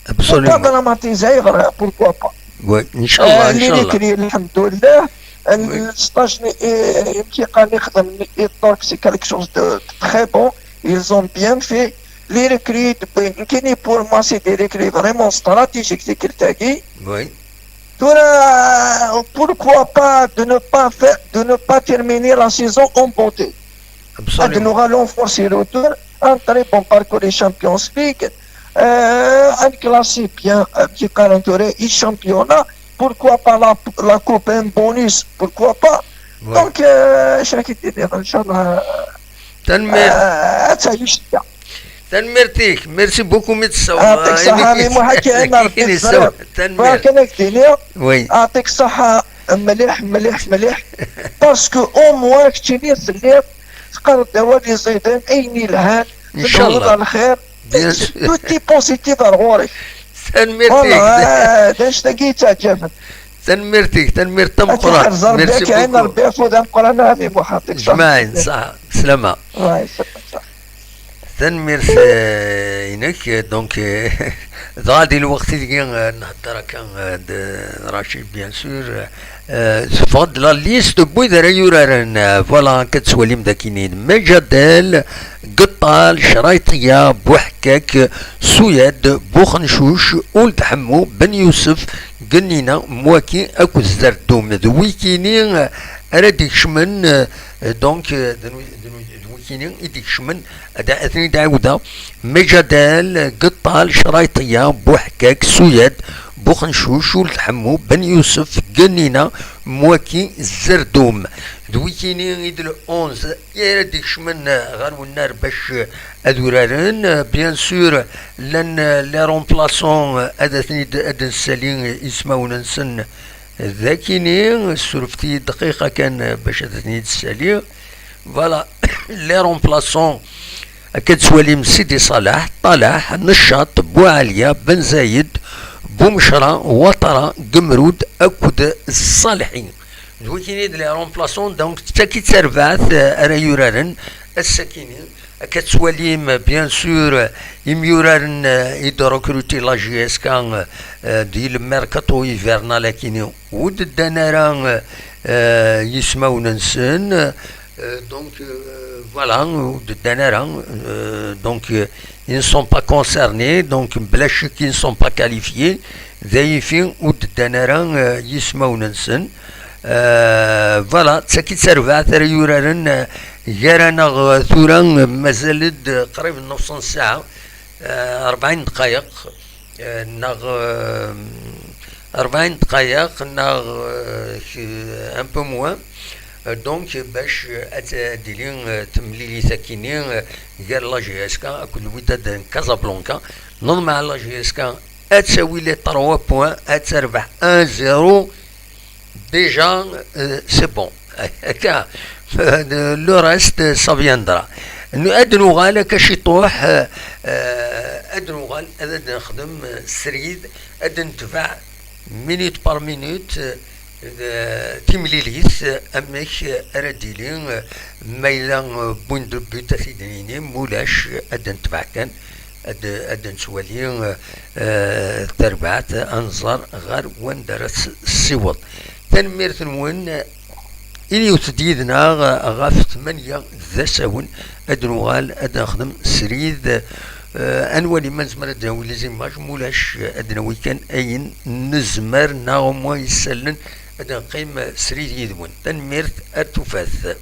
Absolument. Pas dramatiser, pourquoi pas. Oui, inchallah, euh, les recrues, alhamdoulilah. Oui. Le stage, euh, qui est quand même, c'est quelque chose de très bon. Ils ont bien fait. Les recrues, de, pour moi, c'est des recrues vraiment stratégiques, c'est quelqu'un qui. Oui. Tura, pourquoi pas de ne pas faire, de ne pas terminer la saison en beauté. Absolument. Nous allons forcer l'auteur un très bon parcours de Champions League, euh, un classé bien, euh, qui est quand même les championnats. Pourquoi pas la, la coupe, un bonus, pourquoi pas. Ouais. Donc, euh, je vais dire, Inch'Allah, tanemmirt. Euh, ça y est. Tanemmirt-ik, merci beaucoup mi d-tessawḍeḍ. Yeɛṭik ṣṣeḥḥa, a Muḥ, akken Rebbi teẓriḍ. Tanemmirt. Bɣiɣ kan ad k-d-iniɣ, yeɛṭik ṣṣeḥḥa mliḥ, mliḥ, mliḥ. Parce que au moins keččini telliḍ teqqareḍ-d awal iẓiden, ayen yelhan, tebɣiḍ lxir. Bien sûr. Tout est positif ar ɣur-k. Tanemmirt-ik. Voilà, d anect-agi yettaɛǧaben. Tanemmirt-ik, tanemmirt tameqqrant. Merci beaucoup. Rebbi afud ameqqran, a Muḥ, yeɛṭik ṣṣeḥḥa. Jmaɛin, ṣṣeḥḥa, slama. Wa yesselmek, ṣṣeḥḥa. Tanemmirt, euh, inek. Donc, euh, dɣa di lweqt ideg, euh, nhedder akka, euh, d, d Rachid, bien sûr, euh, teffeɣ-d la liste n wid ara yuraren. Euh, voilà, akka tettwalim d akinin: Mejadel, Gettal, Crayṭiya, Buḥkak, Suyad, Buxencuc, Uld Ḥemmu, Ben Yusef, Gennina, Mwaki akked Zerdum. D wikini, euh, ara d-ikecmen, euh, donc, euh, d, d, d wikini i d-ikecmen, ad, ad ten-id-ɛiwdeɣ: Mejadel, Gettal, Crayṭiya, Buḥkak, Suyad, Buxencuc, Uld Ḥemmu, Ben Yusef, Gennina, Mwaki, Zerdum. D wikini i d le onze i ara d-ikecmen ɣer wennar bac ad uraren. Bien sûr, llan, euh, les remplaçants, euh, ad ten-id-, ad d-nessali ismawen-nsen d akini. Surfet-iyi dqiqa kan, euh, bac ad ten-id-ssaliɣ. Voilà, les remplaçants, akka tettwalim: Sidi Ṣaleḥ, Ṭalaḥ, Neccaṭ, Buɛaliya, Ben Zayed, Bumecra, Waṭra, Gemrud akked Ṣaleḥi. D wikini d les remplaçants, donc d tagi d tarbaɛt, euh, ara yuraren ass-akini. Akka tettwalim, bien sûr, euh, imyuraren, euh, i d-recruter la J S K, euh, di le mercato hivernal akini, ur d-ddan ara, euh, euh, yismawen-nsen. Euh, donc, euh, voilà, ur d-ddan ara. Euh, donc, euh, ils ne sont pas concernés, donc, bla ccek, ils ne sont pas qualifiés. D ayifi ur d-ddan ara, euh, yismawen-nsen. Euh, voilà, d tagi d tarbaɛt ara yuraren, euh, gar-aneɣ, euh, tura, euh, mazal-d, euh, qrib n nefṣ n ssaɛa, euh, rebɛin dqayeq, euh, neɣ, euh, rebɛin dqayeq, neɣ, euh, un peu moins. Euh, donc, bac, euh, ad, ad d-tili, euh, temlilit akini, euh, gar la J S K akked Wydad n Casablanca. Neḍmeɛ la J S K ad tawi les trois points, ad terbeḥ un zéro. Déjà, euh, c'est bon. Akka, euh, le reste, ça viendra. Nu-, ad nuɣal akka ciṭuḥ, euh, euh, ad nuɣal ad, ad nexdem, euh, srid, ad netbeɛ minute par minute, euh, timlilit, euh, amek ara d-tili, euh, ma yella, euh, point de but ad t-id-nini, mulac ad netbeɛ kan. Ad, ad nettwali, eh, eh, tarbaɛt, ad nẓer ɣer wanda ara s-, tessiweḍ. Tanemmirt-nwen. Iliwet-d yid-neɣ ɣef tmanya d asawen, ad nuɣal ad nexdem srid. Eh, ad nwali ma nezmer ad d-nawi les images, mulac ad nawi kan ayen nezmer, neɣ au moins isallen, ad neqqim srid yid-wen. Tanemmirt, ar tufat.